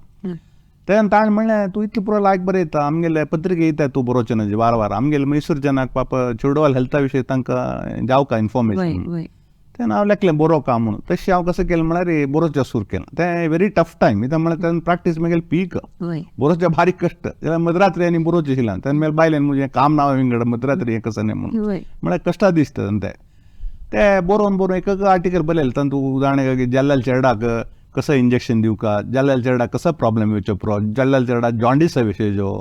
तेन्ना ताणें म्हणलें तूं इतलें पुरो लायक बरयता, आमगेले पत्रिके येता तूं बरोवचें ना वार वार, आमगेले मैसूर जनाक पाप चेडवाल हेल्था विशयी तांकां जावका इन्फॉर्मेशन. तेन्ना हांव लेखलें बरोवं का म्हणून. तशें हांव कसें केलें म्हळ्यार बरोवचें सुरू केलें. तें व्हेरी टफ टायम कित्याक म्हळ्यार तेन्ना प्रॅक्टीस मागीर पीक बरोवचें बारीक कश्ट. जाल्यार मध्यरात्री आनी बरोवचें आशिल्लें. तेन्ना मागीर बायलेन म्हजें काम ना विंगड मध्यरात्री हें कसं न्ही म्हणून म्हळ्यार कश्टा दिसता तेन्ना. ते बरोवन बरोवन एक एक आर्टिकल बरयलें. तातूंत उदाहरण जाल्ल्याल चेरडाक कसं इंजेक्शन दिवका, जाल्ल्याल चेरडाक कसो प्रॉब्लेम येवचो पुरो, जाल्ल्याल चेरडाक जॉन्डिसा विशय जो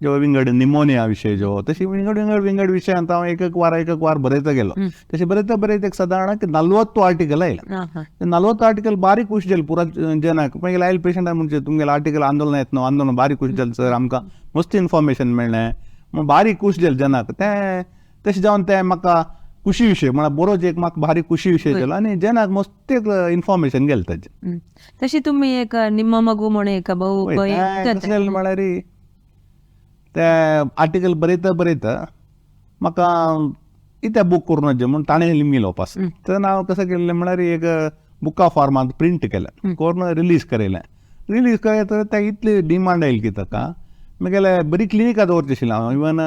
जो विंगड निमोनिया विशय जो, तशी विंगड विंगड विंगड विशयांत हांव एक एक वार एक एक वार बरयता गेलो. तशें बरयता बरयता एक सादारण 40 आर्टिकल आयलें. 40 आर्टिकल बारीक खुश जालें पुरा जनाक. मागीर आयले पेशंटाक म्हणजे तुमगेलें आर्टिकल आंदोलन येता न्हू, आंदोलन बारीक खुश जालें सर, आमकां मस्त इन्फॉर्मेशन मेळ्ळें म्हूण बारीक खुश जालें जनाक. तें तशें जावन तें म्हाका खुशी विशय म्हळ्यार बरोवचें एक म्हाका बारीक खुशी विशय जालो आनी जनाक मस्त एक इन्फॉर्मेशन गेलें ताजें. तशी तुमी एक निम्म मगू म्हूण एक बहु कशें जालें म्हळ्यार ते आर्टिकल बरयता बरयता म्हाका इत्या बूक करून वचचें म्हूण ताणें लिमी वापस. तेन्ना हांव कशें केल्लें म्हळ्यार एक बुका फॉर्मांत प्रिंट केलें करून रिलीज करयलें. रिलीज करयता ते इतली डिमांड आयली की ताका मागीर बरी क्लिनिकां दवरची आशिल्लें हांव इवन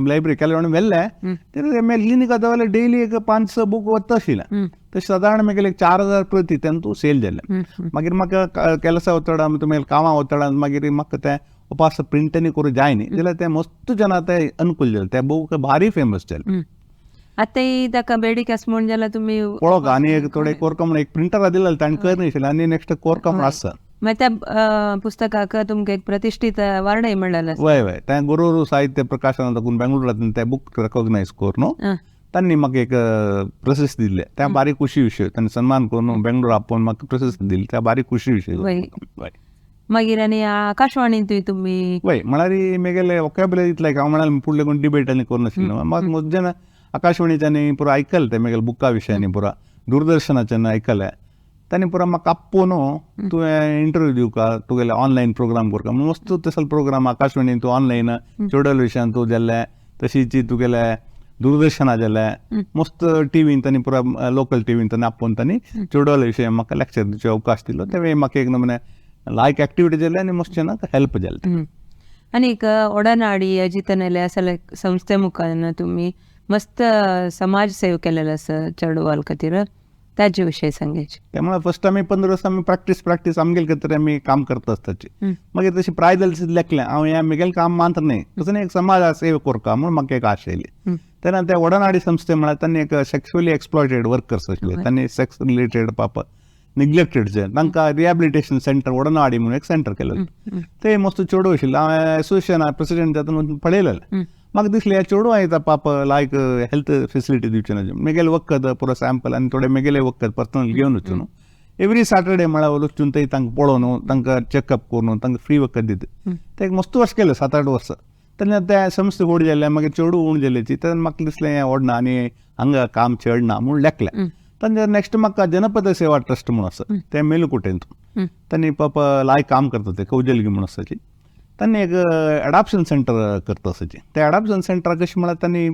लायब्ररी केल्या जाण व्हेल्लें तरी मागीर क्लिनिकां दवरलें डेली एक 5-6 बूक वता आशिल्लें. तशें सादारण मागीर एक 4000 प्रती तेन्ना सेल जालें. मागीर म्हाका केलसा वतडा मागीर कामां वतडा मागीर म्हाका तें उपास प्रिंट आनी करूं जायनी जाल्यार तें मस्त जना तें अनुकूल जालें. तें बूक भारी फेमस जालें. आतां ताका बेडीक आसा म्हूण जाल्यार तुमी पळोवंक आनी एक थोडे कोरका म्हूण एक प्रिंटर दिलें ताणें कर आशिल्लें आनी नेक्स्ट कोरका म्हूण आसा. मागीर त्या पुस्तकाक तुमकां एक प्रतिश्ठीत अवार्डय मेळ्ळेलें. वय वय, तें गुरुरू साहित्य प्रकाशन दाखोवन बेंगळुरांतल्यान तें बूक रेकॉग्नायज करून तांणी म्हाका एक प्रशस्ती दिल्लें. तें बारीक खुशी विशय तांणी सन्मान करून बेंगळूर आपोवन म्हाका प्रशस्ती दिली. तें बारीक खुशी विशय. मागीर आनी आकाशवाणींतूय तुमी वय म्हळ्यार मेगेले वोकेबलरी इतलें हांव म्हळ्यार फुडलें कोण डिबेट आनी करून आशिल्लें. म्हाका मस्त जेन्ना आकाशवाणीच्यानी पुरो आयकलें तें मेगेले बुका विशयांनी पुरा दूरदर्शनाच्यान आयकलें तांणी पुरा म्हाका आपोवन तुवें इंटरव्यू दिवका तुगेले ऑनलायन प्रोग्राम करका म्हणून मस्त तसलो प्रोग्राम आकाशवाणीन तूं ऑनलायन चेडल विशयान तूं जाल्लें तशीच तुगेले दूरदर्शना जालें मस्त टिवीन तांणी पुरा लोकल टिवीन तांणी आपोवन तांणी चेडल विशय म्हाका लेक्चर दिवचो अवकाश दिलो. तें म्हाका एक नमुने लायक एक्टिविटी जाली आनी मस्त जनाक हेल्प जालें. आनीक ओडनाडी अजितनेले असले संस्थे मुखार तुमी मस्त समाज सेवा केलेलो आसा चेडवाल खातीर, ताजे विशय सांगायचे. त्यामुळे फर्स्ट आमी 15 वर्सां आमी प्रॅक्टीस प्रॅक्टीस आमगेले खातीर आमी काम करता आसताची. मागीर तशी प्राय जाली लेखलें हांव हें म्हगेलें काम मात्र न्हय तसो एक समाज सेवा करता म्हूण म्हाका एक आशा येयली. तेन्ना ते वडनाडी संस्थे म्हळ्यार तांणी एक सेक्शुअली एक्सप्लॉयटेड वर्कर्स आशिल्ले, तांणी सेक्स रिलेटेड पाप निग्लेक्टेड जे तांकां रिहॅबिलिटेशन सेंटर वडनाडी म्हणून एक सेंटर केलें. ते मस्त चेडूं आशिल्लें. हांवें एसोसिएशन प्रेसिडेंट जाता म्हणून पळयलेलें. म्हाका दिसलें ह्या चेडवां येता पाप लायक हेल्थ फेसिलिटी दिवचे ना मेगेले वखद पुरो सॅम्पल आनी थोडे मेगेले वखद पर्सनल घेवन वचून न्हू एवरी सॅटर्डे म्हळ्यार वचून थंय तांकां पळोवन तांकां चॅकअप करून तांकां फ्री वखद दिता. ते एक मस्त वर्स केलें 7-8 वर्सां. तेन्ना ते संस्थे व्हड जाल्ले मागीर चेडूं उण जाल्याची तेन्ना म्हाका दिसलें हें व्हडना आनी हांगा काम चडना म्हूण लेखलें. तेन्ना नेक्स्ट म्हाका जनपद सेवा ट्रस्ट म्हणून आसा तें मेलुकोटेंत तांणी पाप लायक काम करता ते कौजलगी म्हणून आसाची तांणी एक एडॉप्शन सेंटर करता आसाचें. ते एडॉप्शन सेंटर कशें म्हळ्यार तांणी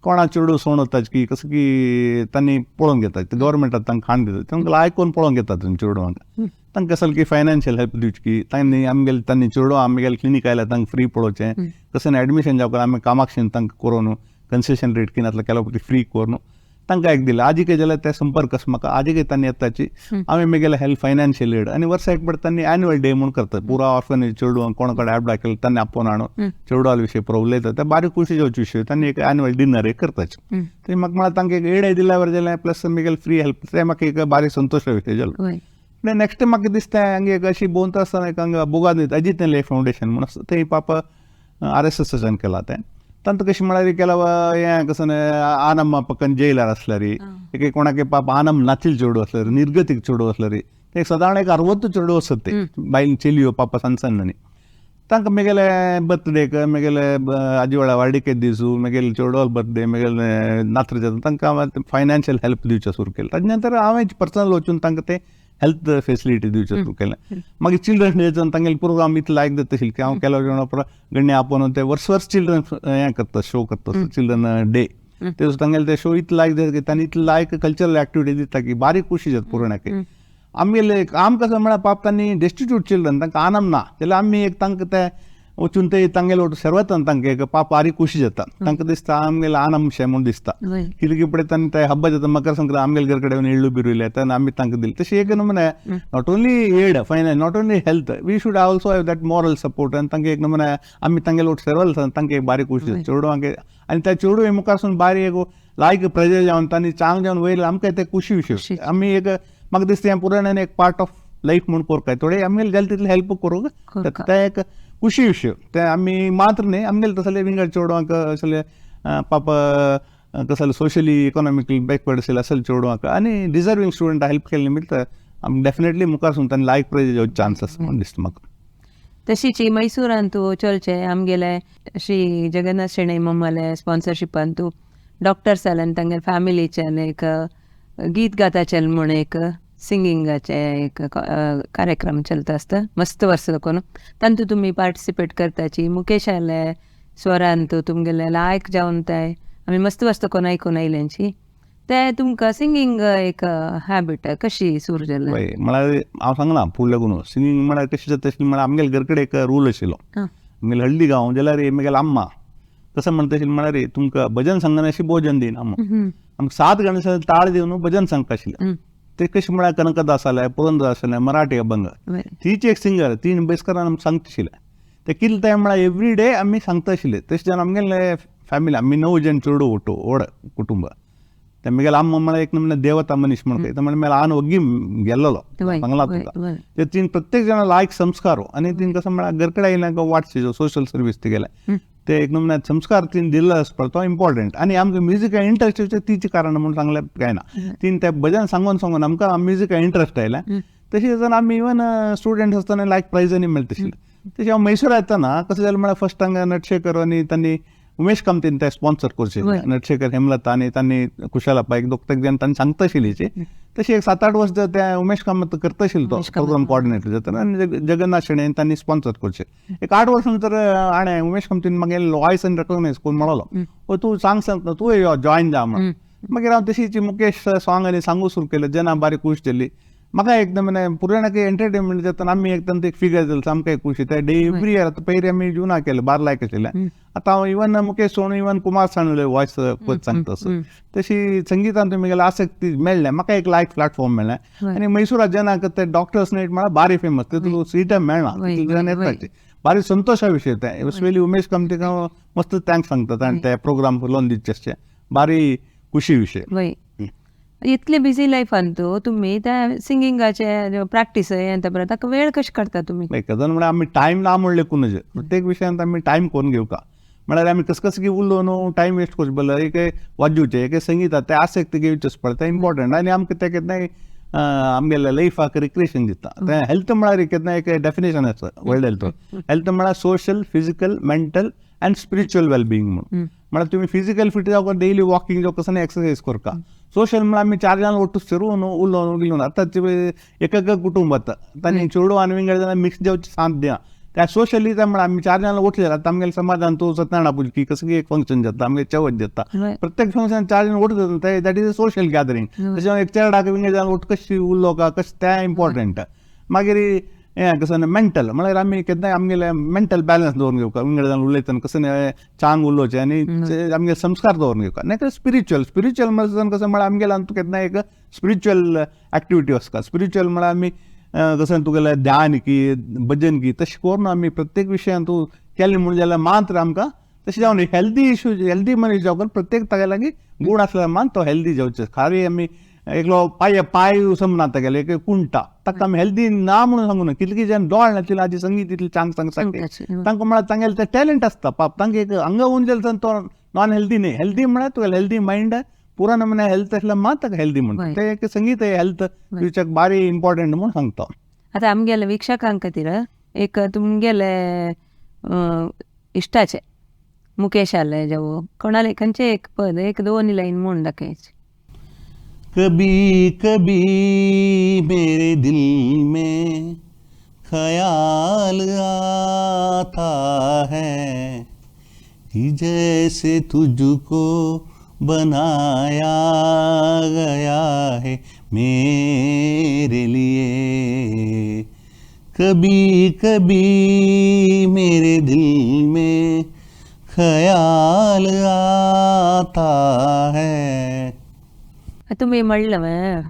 कोणा चेडूं सोण वता की कसं की तांणी पळोवन घेतात ते गव्हर्मेंटात तांकां खाण दितात तांकां आयकून पळोवन घेतात चेडवांक तांकां कसली फायनान्शियल हेल्प दिवची की तांणी आमगेले तांणी चेडवां आमगेले क्लिनीक आयल्यार तांकां फ्री पळोवचें तशें एडमिशन जावपाक आमी कामाक्षीन तांकां करून कन्सेशन रेट की नातल्यार केल्या फ्री करून तांकां एक दिलें. आजीकय जाल्यार ते संपर्क आसा म्हाका, आजीकय तांणी येताची हांवें म्हगेलें हेल्प फायनान्शियल एड. आनी वर्सा एक फावट तांणी एन्युअल डे म्हूण करतात, पुरा ऑर्फनेज चेडवांक कोण कडेन ॲप दाखयलें तांणी आपोवन हाडून चेडवाल विशय पुरो उलयता, ते बारीक खुशी जावचे विशय तांणी एक एन्युअल डिनर एक करताचे. ते म्हाका म्हळ्यार तांकां एक एडय दिल्या बरें जालें, प्लस म्हगेलें फ्री हेल्प, ते म्हाका एक बारीक संतोश विशय जालो. नेक्स्ट म्हाका दिसता हांगा एक अशी भोंवता आसतना एक हांगा बोगाद अजित नेले फावंडेशन म्हूण आसा, ते पापा आर.एस.एसान केला तें. तांकां कशें म्हळ्यार केला हें कसं आनम पक्कन जैलार आसल्यारी, एक कोणाक पाप आनम नाचील चेडू आसल्यार, निर्गतीक चेडू आसल्यारी, ते सदांच एक 60 चेडू आसत ते बायल चेलियो पापा सಣ್ण सण्णांनी. तांकां म्हगेले बर्थडेक, म्हगेले आजिवाळा वार्डिके दिसू, म्हगेले चेडवाल बर्थडे, म्हगेले नात्र जाता, तांकां हांवें फायनान्शियल हेल्प दिवचें सुरू केलें. ताजे नंतर हांवें पर्सनल वचून तांकां ते हेल्थ फेसिलिटी दिवचें सुरू केलें. मागीर चिल्ड्रन्स डेजान तांगेले प्रोग्राम इतलो लायक जाता आशिल्ले की हांव केलो गण्य आपोवन ते वर्स वर्स चिल्ड्रन हें करता, शो करता, चिल्ड्रन डे. ते तांगेले ते शो इतलो लायक जाता की तांणी इतलो लायक कल्चरल एक्टिविटी दिता की बारीक खुशी जाता पुरण्याक. आमगेले आमकां म्हळ्यार पाप तांणी डेस्टिट्यूट चिल्ड्रन, तांकां आनंद ना जाल्यार आमी एक तांकां ते वचून ते तांगेले सर्वतान तांकां एक पाप बारीक खुशी जाता, तांकां दिसता आमगेले आनंद शें म्हूण दिसता. कितें की पळय तांणी ते हब्बा जाता, मकर संक्रांत आमगेले घर कडेन एळ्ळू बिरुयले तेन्ना आमी तांकां दिले. तशें एक नमुने not only aid finance, not only health, we should also have that moral support. आनी तांकां एक नमुने आमी तांगेले ओट सर्वल तांकां एक बारीक खुशी जाता चेडवांक. आनी त्या चेडूं मुखारसून बारीक एक लायक प्रजा जावन तांणी चांग जावन वयर आमकां ते खुशी विशय. आमी एक म्हाका दिसता हें पुरायण एक पार्ट ऑफ लायफ म्हूण करकाय, थोडे आमगेले जालें तितलें हेल्प करूंक ते एक खुशी विशय. ते आमी मात्र न्ही, आमगेले तसले विंगड चेडवांक असले पाप कसले सोशली इकॉनॉमिकली बॅकवर्ड आशिल्ले असले चेडवांक आनी डिजर्वींग स्टुडंट हेल्प केले निमित्त आमी डेफिनेटली मुखार तांणी लायक प्रायज जावचे चान्स आसा म्हूण दिसता म्हाका. तशीच मैसूरांतू चलचे आमगेले श्री जगन्नाथ शेणै मम्माले स्पॉन्सरशिपांतू डॉक्टर्स आले तांगेले फॅमिलीच्यान एक गीत गाताचेल म्हूण एक सिंगिंगाचे एक कार्यक्रम चलता आसता मस्त वर्स कोन, तांतू तुमी पार्टिसिपेट करताची. मुकेशाले स्वरांतू तुमगेले लायक जावन ते आमी मस्त मस्त कोन आयकून आयल्यांची. ते तुमकां सिंगींग एक हॅबिट कशी सुरू जालें? म्हळ्यार हांव सांगना फुडले गुण सिंगींग म्हळ्यार कशें जाता आशिल्लें म्हळ्यार आमगेले घर कडेन एक रूल आशिल्लो, आमगेले हळ्ळी गांव जाल्यार म्हगेले अम्मा कसं म्हणटा आशिल्लें म्हळ्यार तुमकां भजन सांगना अशी भोजन दिना आमकां 7 गणेश ताळ दिवन भजन सांगता आशिल्लें. ते कशें म्हळ्यार कनकदास आले, पुरंदरदास आले, मराठी अभंग, तीच एक सिंगर 3 बेसकरान आमकां सांगता आशिल्लें. ते कितें ते म्हळ्यार एवरी डे आमी सांगता आशिल्ले. तशें जावन आमगेले फॅमिली आमी 9 जण चेडू ಒಟ್ಟು ಓಡ ಕುಟುಂಬ. ते म्हगेले अम्मा म्हळ्यार एक नमुने देवता मनीस म्हण ते म्हळ्यार आन वग्गी गेल्लो सांगला तुका. ते तीन प्रत्येक जण लायक संस्कार आनी तीन कसं म्हळ्यार घर कडेन आयल्या वाटचे सोशल सर्वीस ती गेले ते एक नमुने संस्कार तीन दिल्लो आसता तो इम्पॉर्टंट. आनी आमकां म्युजिका इंट्रस्ट तिचें कारण म्हूण सांगलें कांय ना, तीन ते भजन सांगून सांगून आमकां म्युजिका इंट्रस्ट आयलें. तशें जावन आमी इवन स्टुडंट्स आसतना लायक प्रायजांनी मेळटा आशिल्लें. तशें हांव मैसूर येतना कसं जालें म्हळ्यार फर्स्ट हांगा नटशेखर आनी तांणी उमेश कामतीन ते स्पॉन्सर करचे, नटशेखर हेमलता आनी तांणी कुशालप्पा एक दोग जण तांणी सांगता आशिल्ली. तशें एक 7-8 वर्स ते उमेश कामत करता आशिल्लो तो प्रोग्राम कोऑर्डिनेटर जातना आनी जगन्नाथ शेणै तांणी स्पॉन्सर करचे. एक 8 वर्सां नंतर हाणें उमेश कामतीन मागीर वॉयस आनी रेकॉग्नायज करून म्हणलो, ओ तूं सांग सांगता तूं यो जॉयन जा म्हणून. मागीर हांव तशीच मुकेश सॉंग आनी सांगू सुरू केलें, जना बारीक खूश जाली. म्हाका एकदम पुरायणाक एंटरटेनमेंट जाता आमी एकदम एक फिगर जालें सामकें खुशी. ते डे एवरी इयर आतां पयलीं आमी जुना केलें बार लायक आशिल्लें, आतां हांव इवन मुकेश सोडून इवन कुमार साणुले वॉयस सांगता असो. तशी संगितान तुमी आसक्ती मेळ्ळें म्हाका, एक लायक प्लॅटफॉर्म मेळ्ळें. आनी मैसूरा जनाक ते डॉक्टर्स नायट म्हळ्यार बारी फेमस, तितून सीट मेळना तितून येताची बारी संतोशा विशय ते. स्पेशली उमेश कामतीक हांव मस्त thanks सांगता आनी ते प्रोग्राम उलोवन दिवचे अशें बारी खुशी विशय. इतले बिजी लायफान तूं तुमी त्या सिंगिंगाचे प्रॅक्टीस हें ताका वेळ कशें काडटा तुमी? कजन म्हळ्यार आमी टायम ना म्हणलें कोण, प्रत्येक विशयांत आमी टायम करून घेवका. म्हळ्यार आमी कस कस उरलो न्हू टायम वेस्ट करचें पडलो. एक वाजोवचें एक संगीत तें आसक्ती घेवचें पडटा, तें इम्पॉर्टंट. आनी आमकां तें केन्नाय आमगेल्या लायफाक रिक्रिएशन दिता. तें हेल्थ म्हळ्यार केन्ना एक डेफिनेशन आसा वर्ल्ड हेल्थ. हेल्थ म्हळ्यार social, physical, mental and spiritual wellbeing म्हणून. म्हळ्यार तुमी फिजिकल फिट जावं डेली वॉकिंग जावं कसं एक्सरसाइज करका. सोशल म्हळ्यार आमी 4 जाण ಒಟ್ಟು सेरून उलोवन गिलोवन आतां एक एक कुटुंब आतां तांणी चेडूं आनी विंगड जाणां मिक्स जावचें साध्य. त्या सोशली त्या म्हळ्यार आमी 4 जाणां उठले जाल्यार आतां आमगेल्या समाजान तूं सत्यनारायण पुजकी कसं एक फंक्शन जाता, आमगे चवथ जाता, प्रत्येक फंक्शन 4 जाण उठत जाता, that is a social gathering. तशें एक चेरडाक विंगड जाणां उठ कशी उरलो का कशें तें इम्पॉर्टंट. मागीर हें कसं मेंटल म्हळ्यार आमी केन्नाय आमगेले मेंटल बॅलन्स दवरून घेवका, विंगड जावन उलयतना कसं चांग उलोवचें आनी आमगे संस्कार दवरून घेवका. नाका स्पिरिच्युअल, स्पिरिच्युअल म्हळ्यार कसं म्हळ्यार आमगेले तुका केन्ना एक स्पिरिच्युअल एक्टिविटी आसता. स्पिरिच्युअल म्हळ्यार आमी कसं तुगेलें ध्यान की भजन की तशें करून आमी प्रत्येक विशयान तूं केलें म्हणून जाल्यार मात्र आमकां तशें जावन हेल्दी इशू, हेल्दी मनीस जावंक प्रत्येक तागे लागीं गूण आसल्यार मान तो हेल्दी जावचो. खारी आमी एकलो पाय पाय समना तागेले एक कुंटा ताका आमी हेल्दी ना म्हणून सांगू ना. कितले जाण दोळ नाशिल्ले आजी संगीत इतलें चांग सांग सांगता तांकां म्हळ्यार तांगेलें तें टॅलंट आसता पाप तांकां एक हांगा वचून जाल्यार तो नॉन हेल्दी न्ही. हेल्दी म्हळ्यार तुगेलें हेल्दी मायंड पुरा नमुने हेल्थ आसल्यार मात ताका हेल्दी म्हणटा. तें एक संगीत हेल्थ फ्युचर बारी इम्पॉर्टंट म्हणून सांगता. आतां आमगेले वीक्षकां खातीर एक तुमगेले इश्टाचे मुकेशाले जावं कोणाले खंयचे एक पद एक दोन लायन म्हूण दाखयचे. कभी कभी मेरे दिल में ख्याल आता है कि जैसे तुझको बनाया गया है मेरे लिए. कभी कभी मेरे दिल में ख्याल आता है. तुमी म्हणलें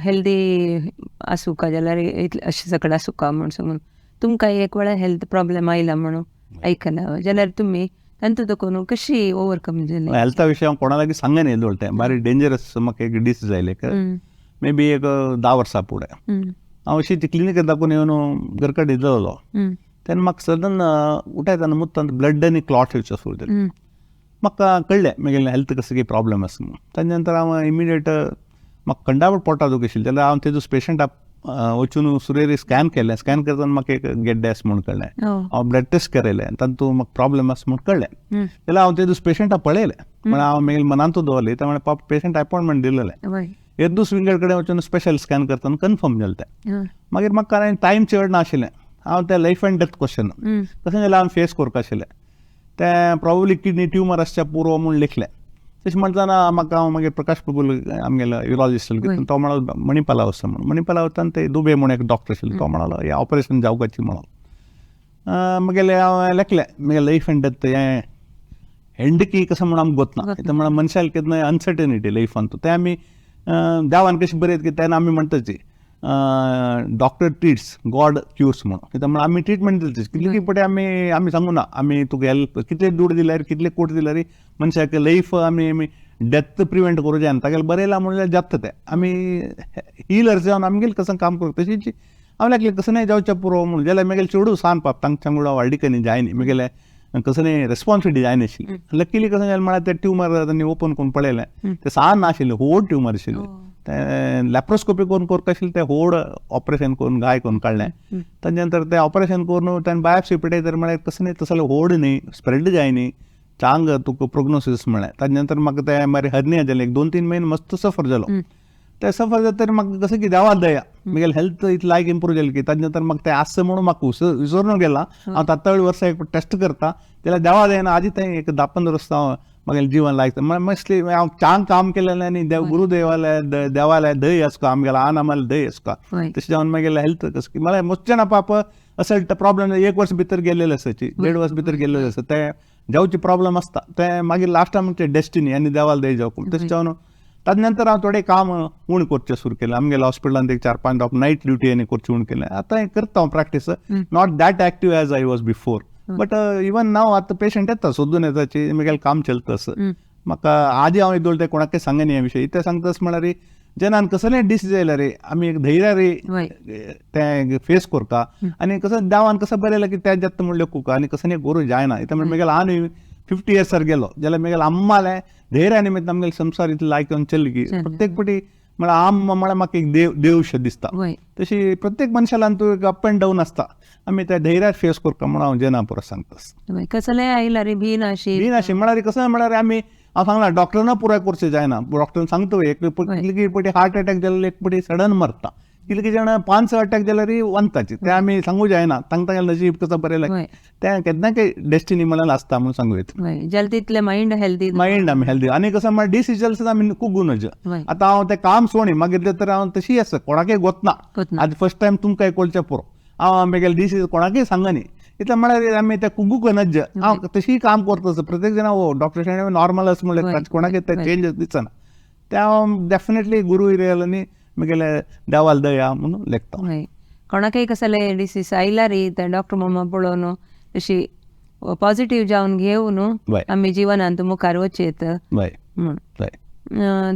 हेल्दी आसूका जाल्यार इतलें अशें सगळें आसूका म्हूण सांगून तुमकां एक वेळा हेल्थ प्रॉब्लेम आयला म्हणून आयकला जाल्यार तुमी तांतू देखून कशी ओवरकम जाली? हेल्था विशय हांव कोणा लागीं सांगना येदोळ तें बारी डेंजरस म्हाका एक डिसीज आयलें मे बी एक 10 वर्सां फुडें. हांव अशी क्लिनिकात दाखोवन येवन घर कडेन जालो तेन्ना म्हाका सदन उठायतना मुत्तान ब्लड आनी क्लॉट येवचो सुरू जालें. म्हाका कळ्ळें म्हगेलें हेल्थ कसं कितें प्रॉब्लम आसा म्हणून. ताजे नंतर हांव इमिडिएट म्हाका कंडावर पोटा दुखी आशिल्लें जाल्यार हांव तेजो पेशंटाक वचून सुरेर स्कॅन केलें. स्कॅन करतना म्हाका एक गेड्डे आसा म्हूण कळ्ळें. हांव ब्लड टेस्ट करयलें तातूंत म्हाका प्रॉब्लम आसा म्हूण कळ्ळें. जाल्यार हांव तेजो पेशंटाक पळयलें म्हळ्यार हांव मागीर मनांतूच दवरलें. ते म्हळ्यार पाप पेशंट अपॉयंटमेंट दिलेलें. एक दीस विंगड कडेन वचून स्पेशल स्कॅन करतना कन्फर्म जालें तें. मागीर म्हाका टायम चड नाशिल्लें. हांव तें लायफ अँड डेथ क्वेश्चन तशें जाल्यार हांव फेस करपा आशिल्लें. तें प्रॉब्ली किडनी ट्युमर आसच्या पुरो म्हूण लिखलें. तशें म्हणटना म्हाका हांव मागीर प्रकाश प्रभू आमगेलो युरोलॉजिस्ट तो म्हणलो मणिपाला वचता म्हणून. मणिपाला वतना ते दुबे म्हूण एक डॉक्टर आशिल्लो तो म्हणलो हें ऑपरेशन जावपाची म्हणून. मागीर हांव लेखलें मागीर लायफ अँड डेथ हें एंड की कसं म्हणून आमकां गोत ना. कित्याक म्हळ्यार मनशाक केन्ना अनसर्टनिटी लायफान तें आमी देवान कशें बरयत की तेन्ना आमी म्हणटाची डॉक्टर ट्रिट्स गॉड क्युर्स म्हणून. कित्याक म्हळ्यार आमी ट्रिटमेंट दिली कितले पटे आमी आमी सांगू ना आमी तुका हेल्प कितले दुड दिल्यार कितले कोट दिल्यार मनशाक लायफ आमी आमी डेथ प्रिवेंट करूं जायना. तागेलें बरयलां म्हणल्यार जाता तें. आमी हिलर्स जावन आमगेलें कसं काम करूं तशीच हांव लागलें कसं नाही जावचें पुरो म्हणून. जाल्यार मागीर चेडूं सान पाप तांच्या वांगडा व्हडली जायना मागीर कसं रेस्पॉन्सिबिलिटी जायनाशिल्ली. लक्कीली कसं जालें म्हळ्यार तें ट्युमर तांणी ओपन करून पळयलें तें सान नाशिल्लें व्हड ट्युमर आशिल्लें. तें लॅप्रोस्कोपी करून करता आशिल्लें तें व्हड ऑपरेशन करून गाय करून काडलें. ताजे नंतर तें ऑपरेशन करून ताणें बायोप्सी पळयत तर म्हळ्यार कसं न्ही तसलें व्हड न्ही स्प्रेड जायनी चांग तुका प्रोग्नोसीस म्हळ्ळें. ताजे नंतर म्हाका तें मागीर हर्निया जालें एक 2-3 म्हयने मस्त सफर जालो. तें सफर जातकीर म्हाका कसं की देवा दया म्हगेलें हेल्थ इतलें लायक इम्प्रूव जालें की ताजे नंतर म्हाका तें आसा म्हणून म्हाका विसरून गेलां. हांव तात्तळ वर्सा एक टेस्ट करता जाल्यार देवा दयेन आजी थंय एक 10-15 वर्सां हांव म्हगेलें जीवन लायक मोस्टली हांव चांग काम केलेलें आनी देव गुरुदेवाले देवाले दय आसता आमगेलो आन आमाले दय आसता. तशें जावन म्हगेलें हेल्थ कसं की म्हळ्यार मस्त जाणां पाप असेल प्रॉब्लम 1 वर्स भितर गेल्लेले आसाची 1.5 वर्स भितर गेल्लेले आसा तें जावचे प्रॉब्लम आसता तें मागीर लास्टाक म्हणचे डेस्टिनी आनी देवाल दय जावप. तशें जावन ताजे नंतर हांव थोडें काम उणें करचें सुरू केलें. आमगेल्या हॉस्पिटलांत एक 4-5 डॉक्टर नायट ड्युटी आनी करचें उणें केलें. आतां करता हांव practice not that active as I was before but even नाव आतां पेशंट येता सोदून येताची म्हगेलें काम चलता असं. म्हाका आदी हांव येदोळ तें कोणाकय सांगना ह्या विशयी. तें सांगता म्हळ्यार जेन्ना कसलें डिसीज आयल्यार रे आमी एक धैर्या रे तें फेस करता आनी कसं देवान कसं बरयलां की तें जाता म्हणलें कुका आनी कसं न्ही करूं जायना. इतलें म्हणल्यार म्हगेलें आनी 50 इयर्सार गेलो जाल्यार म्हगेलें अम्मालें धैर्या निमित्त आमगेलें संवसार इतलें लायक चल्ली की प्रत्येक पटी म्हळ्यार आम म्हळ्यार म्हाका एक देव देवशें दिसता. तशी प्रत्येक मनशालान तूं एक अप अँड डावन आसता आमी त्या धैर्यार फेस करता म्हणून हांव जेन्ना परत सांगता. कसलें आयल्यार भी नाशी भी नाशी म्हळ्यार कसं म्हळ्यार आमी हांव सांगलां डॉक्टरान पुराय करचें जायना. डॉक्टरान सांगता एक कितले पटी हार्ट अटॅक जाल्यार एक पटी सडन मरता कितले जाणां 5-6 अटॅक जाल्यार वनताची तें आमी सांगू जायना. तांकां तांगेलें नशीब कसं बरयलां तें केन्ना काही डेस्टिनी म्हळ्यार आसता म्हणून सांगू येता. जाल्यार तितलें मायंड हेल्दी मायंड आमी हेल्दी आनी कसं म्हळ्यार डिसिजन सुद्दां आमी कुगू नज. आतां हांव तें काम सोणी मागीर तर हांव तशी आसा कोणाकय गोतना. आतां फर्स्ट टायम तुमकां कळचें पुरो. हांव आमगेले डिसीज कोणाकय सांगनी. इतलें म्हळ्यार आमी ते कुगू नज्ज हांव तशी काम करता. प्रत्येक जाण हो डॉक्टर शेणय नॉर्मल आसा म्हणल्यार कोणाकय ते चेंजस दिसना. ते हांव डेफिनेटली गुरू हिरियल आनी म्हगेले देवाल दया म्हणून लेखता. कोणाकय कसले डिसीस आयल्यार ते डॉक्टर मामा पळोवन तशी पॉझिटिव्ह जावन घेवन आमी जिवनांत मुखार वचयेत म्हूण.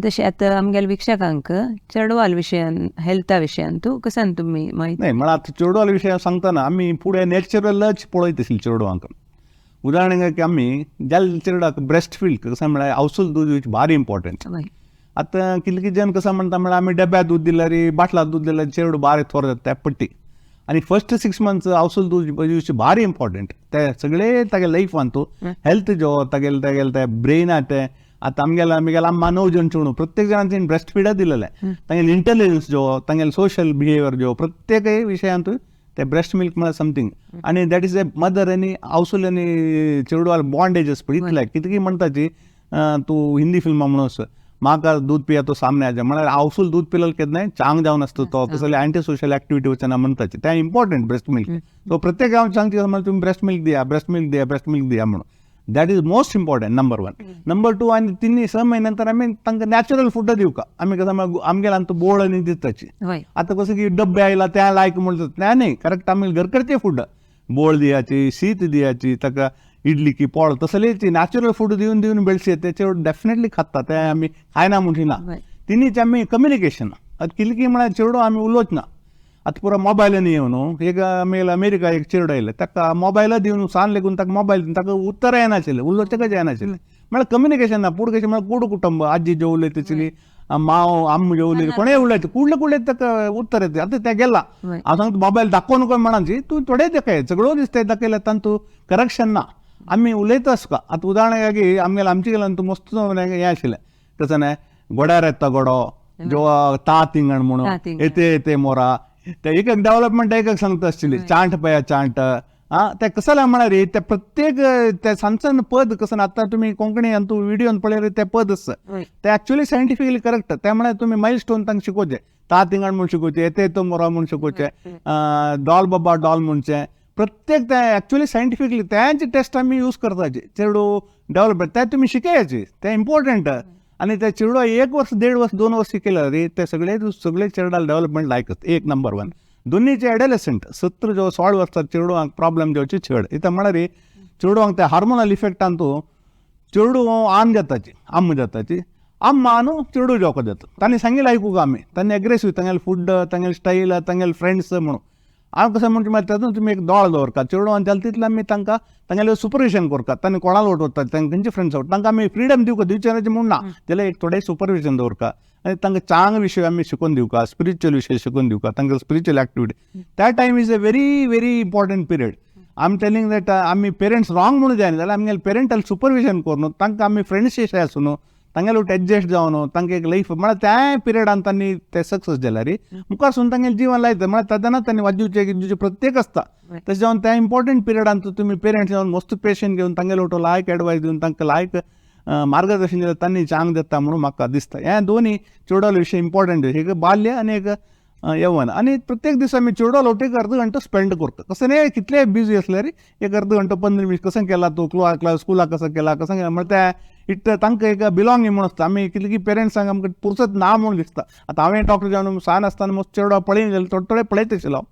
तशें आतां आमगेल्या वीक्षकांक चेडवाल विशयान हेल्था विशयान तूं कसान तुमी म्हायती? न्हय म्हळ्यार आतां चेडवाल विशयान सांगतना आमी फुडें नॅचरलच पळयत आशिल्ली चेडवांक. उदाहरणाक आमी ज्या चेडवाक ब्रेस्ट मिल्क कशें म्हळ्यार आवसूल दूद दिवचें भारी इम्पॉर्टंट. आतां कितले कितें जण कसो म्हणटा म्हळ्यार आमी डब्यात दूद दिल्यार बाटलां दूद दिल्यार चेडूं बारीक थोर जाता त्या पट्टी. आनी फर्स्ट 6 मंथ्स आवसूल दूद दिवचें भारी इम्पॉर्टंट. ते सगळे तागे लायफान तूं हेल्थ जो तागेले तागेले ते ब्रेना ते आतां आमगेले आमगेले आमकां 9 जण चेडूं प्रत्येक जाणान तेणी ब्रेस्ट फिडा दिलेलें. तांगेले इंटेलिजन्स जो तांगेले सोशल बिहेवियर जो प्रत्येक विशयांत ते ब्रेस्ट मिल्क म्हळ्यार समथींग. आनी that is a mother आनी आवसूल आनी चेडवाल बॉन्डेज आसा पळय इतलें कितकी म्हणटाची तूं हिंदी फिल्मां म्हणून म्हाका दूद पिया तो सामने आजा म्हळ्यार आवसूल दूद पिल्यार केन्नाय चांग जावन आसता तो कसले अँटी सोशल एक्टिविटी वचना म्हणटाची. तें इम्पॉर्टंट ब्रेस्ट मिल्क. सो प्रत्येक हांव सांगता म्हळ्यार तुमी ब्रेस्ट मिल्क दिया, ब्रेस्ट मिल्क दिया, ब्रेस्ट मिल्क दिया म्हणून. That is most important number 1. Number 2 आनी 3-6 म्हयन्या नंतर आमी तांकां नॅचरल फूड दिवका. आमी कसं आमगेले आमकां बोळ आनी दिताची. आतां कसं की डब्बे आयला त्या लायक म्हणटा त्या न्ही, करेक्ट आमी घरकडचे फूड बोळ दियाची, शीत दियाची, ताका इडली की पोळ तसलेच नॅचरल फूड दिवन दिवन बेळशी ते चेडूं डेफिनेटली खाता. ते आमी खायना म्हणशी ना. तिनीच आमी कम्युनिकेशन आतां कितलें की म्हळ्यार चेडूं आमी उलोवच ना. आतां पुरो मोबायलांनी येवन एक आमी अमेरिका एक चेडो आयलें ताका मोबायला दिवन सान लेगून ताका मोबायल दिवन ताका उत्तरां येनाशिल्लें, उलोवचेकच येनाशिल्लें. म्हळ्यार कम्युनिकेशन ना. पूण कशें म्हळ्यार कुड कुटुंब आजी ज्यो उलयता आशिल्ली, माव आम ज्यो उलयता कोणेय उलयता कुडले कुडले ताका उत्तर येता. आतां तें गेलां. हांव सांगता मोबायल दाखोवन नको म्हणची तूं थोडे दाखय सगळ्यो दिसता दाखयल्यार तातूंत करक्शन ना. आमी उलयता आसता. आतां उदाहरणाक की आमगेले आमचे गेल्यान तूं मस्त हें आशिल्लें तशें न्हय गोड्यार येता गोडो जो ता तिंगण म्हणून येते येते मोरा ते एक एक डेव्हलपमेंट एक एक सांगता आशिल्ली. चांट पया चांट आं ते कसले म्हळ्यार ते प्रत्येक ते सान सान पद कसं आतां तुमी कोंकणी आनी तूं विडियोन पळयल्यार ते पद आसा ते एक्चुअली सायंटिफिकली करेक्ट. ते म्हळ्यार तुमी मायल स्टोन तांकां शिकोवचें, ता तिंगण म्हूण शिकोवचें, येते येतो मोरा म्हूण शिकोवचें, डॉल बाबा डॉल म्हणचें, प्रत्येक ते एक्चुअली सायंटिफिकली तेंचे टेस्ट आमी यूज करताचे चेडूं डेव्हलपमेंट ते तुमी शिकयाचे ते इम्पॉर्टंट. आनी ते चेडो 1 वर्स 1.5 वर्स 2 वर्स शिकयल्यार रे ते सगळे सगळे चेडा डेव्हलपमेंट लायक आसता. एक नंबर 1. दोन्हीचे एडोलेसंट 17 जो 16 वर्सां चेडवांक प्रॉब्लेम जावचे चड. इतलें म्हळ्यार चेडवांक ते हार्मोनल इफेक्टान तूं चेडूं आम जाताची आम जाताची अम्मा न्हू चेडूं जावपाक जाता. तांणी सांगिल्लें आयकूंक आमी तांणी एग्रेसीव तांगेले फूड तांगेले स्टायल तांगेले फ्रेंड्स म्हणून. हांव कशें म्हणटा मागीर तातूंत तुमी एक दोळ दवरता चेडवान जालें तितलें आमी तांकां तांगेलें सुपरविजन करतात. तांणी कोणाक वट वता तांकां खंयचे फ्रेंड्स वता तांकां आमी फ्रिडम दिवका दिवचें म्हूण ना जाल्यार एक थोडें सुपरविजन दवरता आनी तांकां चांग विशय आमी शिकोवन दिवका, स्पिरिच्युअल विशय शिकोवन दिवका, तांकां स्पिरिच्युअल एक्टिविटी. त्या time is a very very important period. I am telling that आमी पेरंट्स रॉंग म्हणून जायना जाल्यार आमगेले पेरंटल सुपरविजन करून तांकां आमी फ्रेंड्स अशें आसून तांगेले वट एडजस्ट जावन तांकां एक लायफ म्हळ्यार त्या पिरियडान तांणी ते सक्सेस जाल्यार मुखार सून तांगेलें जिवन लायता म्हळ्यार तेन्ना तांणी वाजोवचें दिवचें प्रत्येक आसता. तशें जावन त्या इम्पॉर्टंट पिरियडान तुमी पेरंट्स जावन मस्त पेशंट घेवन तांगेले वटो लायक एडवायस दिवन तांकां लायक मार्गदर्शन दिल्यार तांणी चांग जाता म्हणून म्हाका दिसता. हें दोनी चेडवालो विशय इम्पॉर्टंट, एक बाल्य आनी एक यवन. आनी प्रत्येक दिसा आमी चेडवालो वटेक अर्द घंटो स्पेंड करता. कसं न्ही कितलेय बिजी आसल्यार एक अर्द घंटो 15 मिनट कसं केला तूं क्लास स्कुलाक कसं केला कसं केला म्हळ्यार ते it तांकां एक बिलोंगींग म्हणून आसता. आमी कितले की पेरंट्सांक आमकां पुरसत ना म्हणून दिसता. आतां हांवें डॉक्टर जावन सान आसतना मस्त चेडवा पळयन जाल्यार थोडे थोडे पळयत आशिल्लो हांव.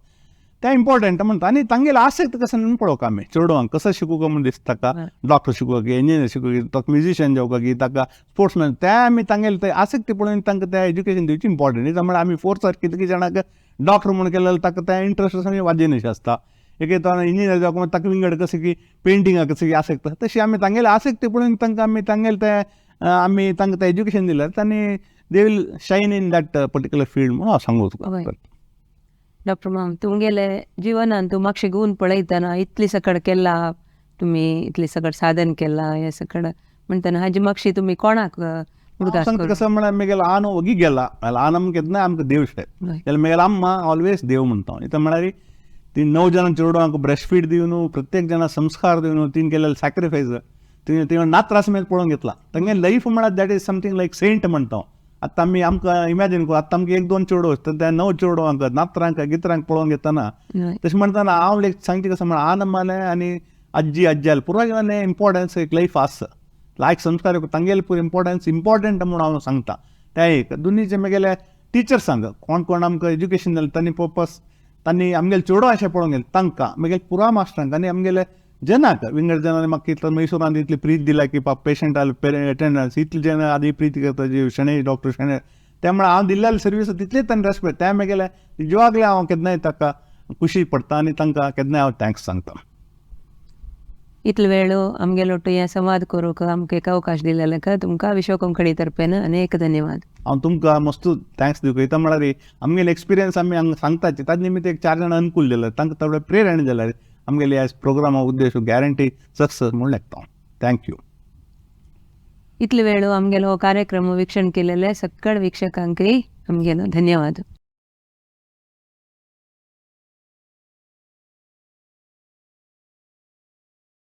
तें इम्पॉर्टंट म्हणटा. आनी तांगेले आसक्त कसं म्हणून पळोवंक आमी चेडवांक कसं शिकूंक म्हणून दिसता ताका डॉक्टर शिकूंक की इंजिनियर शिकूंक की ताका म्युजिशियन जावपाक की ताका स्पोर्ट्समॅन ते आमी तांगेले ते आसक्ती पळोवन तांकां तें एज्युकेशन दिवचें इम्पॉर्टंट. कित्याक म्हळ्यार आमी फोर्सार कितले जाणांक डॉक्टर म्हणून केलें जाल्यार ताका तें इंट्रस्ट आसा वाजेनशें आसता. एक इंजिनियर जावपाक ताका विंगड कशें की पेंटिंगाक कशें की आसक्त तशी आमी तांगेले आसक्ती पळोवन तांकां आमी तांगेले तें आमी तांकां तें एज्युकेशन दिल्यार तांणी they will shine in that particular field म्हणून हांव सांगू तुका. डॉक्टर माम तुमगेले जिवनान तूं मातशें गुवन पळयतना इतली सकड केला तुमी, इतली सकड साधन केला हें सकड म्हणटना हाजी मातशी तुमी कोणाक उडगास सांगता कसं म्हळ्यार मेगेलो आनो वगी गेला आन आमकां केन्नाय आमकां देव शेत जाल्यार मेगेलो अम्मा ऑलवेज देव म्हणटा. इतलें म्हळ्यार ती 9 जाणां चेडवांक ब्रेस्ट फीड दिवन प्रत्येक जाणां संस्कार दिवन तिणें केलेले सॅक्रिफायस तिणें तिणें ना त्रास मेरेन पळोवन घेतला. तांगे लायफ म्हळ्यार that is something like saint म्हणटा. आतां आमी आमकां इमॅजीन कर, आतां आमकां एक दोन चेडूं आसता, त्या 9 चेडवांक नातरांक गित्रांक पळोवंक येतना तशें म्हणटना हांव एक सांगचें कसं म्हण आनमाले आनी आजी आज्याले पुरा इम्पॉर्टन्स एक लायफ आसा, लायक संस्कार तांगेले पुरो इम्पॉर्टन्स इम्पॉर्टंट म्हूण हांव सांगता. तें एक दोनीचे म्हगेले टिचर्सांक कोण कोण आमकां एज्युकेशन जालें तांणी पर्पस तांणी आमगेले चेडो अशें पळोवंक गेले तांकां, म्हगेले पुरा मास्टरांक आनी आमगेले जनाक विंगड जनांनी म्हाका इतलो मैसुरांत इतली प्रीत दिल्या की पेशंट अटेंडन्स इतले जन आदी प्रीती करता जी शणै डॉक्टर शणै, त्यामुळे हांव दिल्लेले सर्वीस तितलीच तांणी रेस्पेक्ट त्या म्हगेले जिवाकले हांव केन्नाय ताका खुशी पडटा आनी तांकां केन्नाय हांव thanks सांगता. इतलो वेळ आमगेलो ಒಟ್ಟು हे संवाद करूंक आमकां एक अवकाश दिलेलेक तुमकां विश्व कोंकणी तर्फेन अनेक धन्यवाद. हांव तुमकां मस्त thanks दिवंक वयता म्हळ्यार आमगेले एक्सपिरियन्स आमी हांगा सांगताची ताजे निमित्त एक 4 जाणां अनुकूल जाल्यार तांकां थोडे प्रेरणा जाल्यार आमगेले ह्या प्रोग्रामा उद्देश गॅरंटी सक्सेस म्हूण लेखता. Thank you. इतलो वेळ आमगेलो हो कार्यक्रम वीक्षण केलेले सगळ वीक्षकांकय आमगेलो धन्यवाद.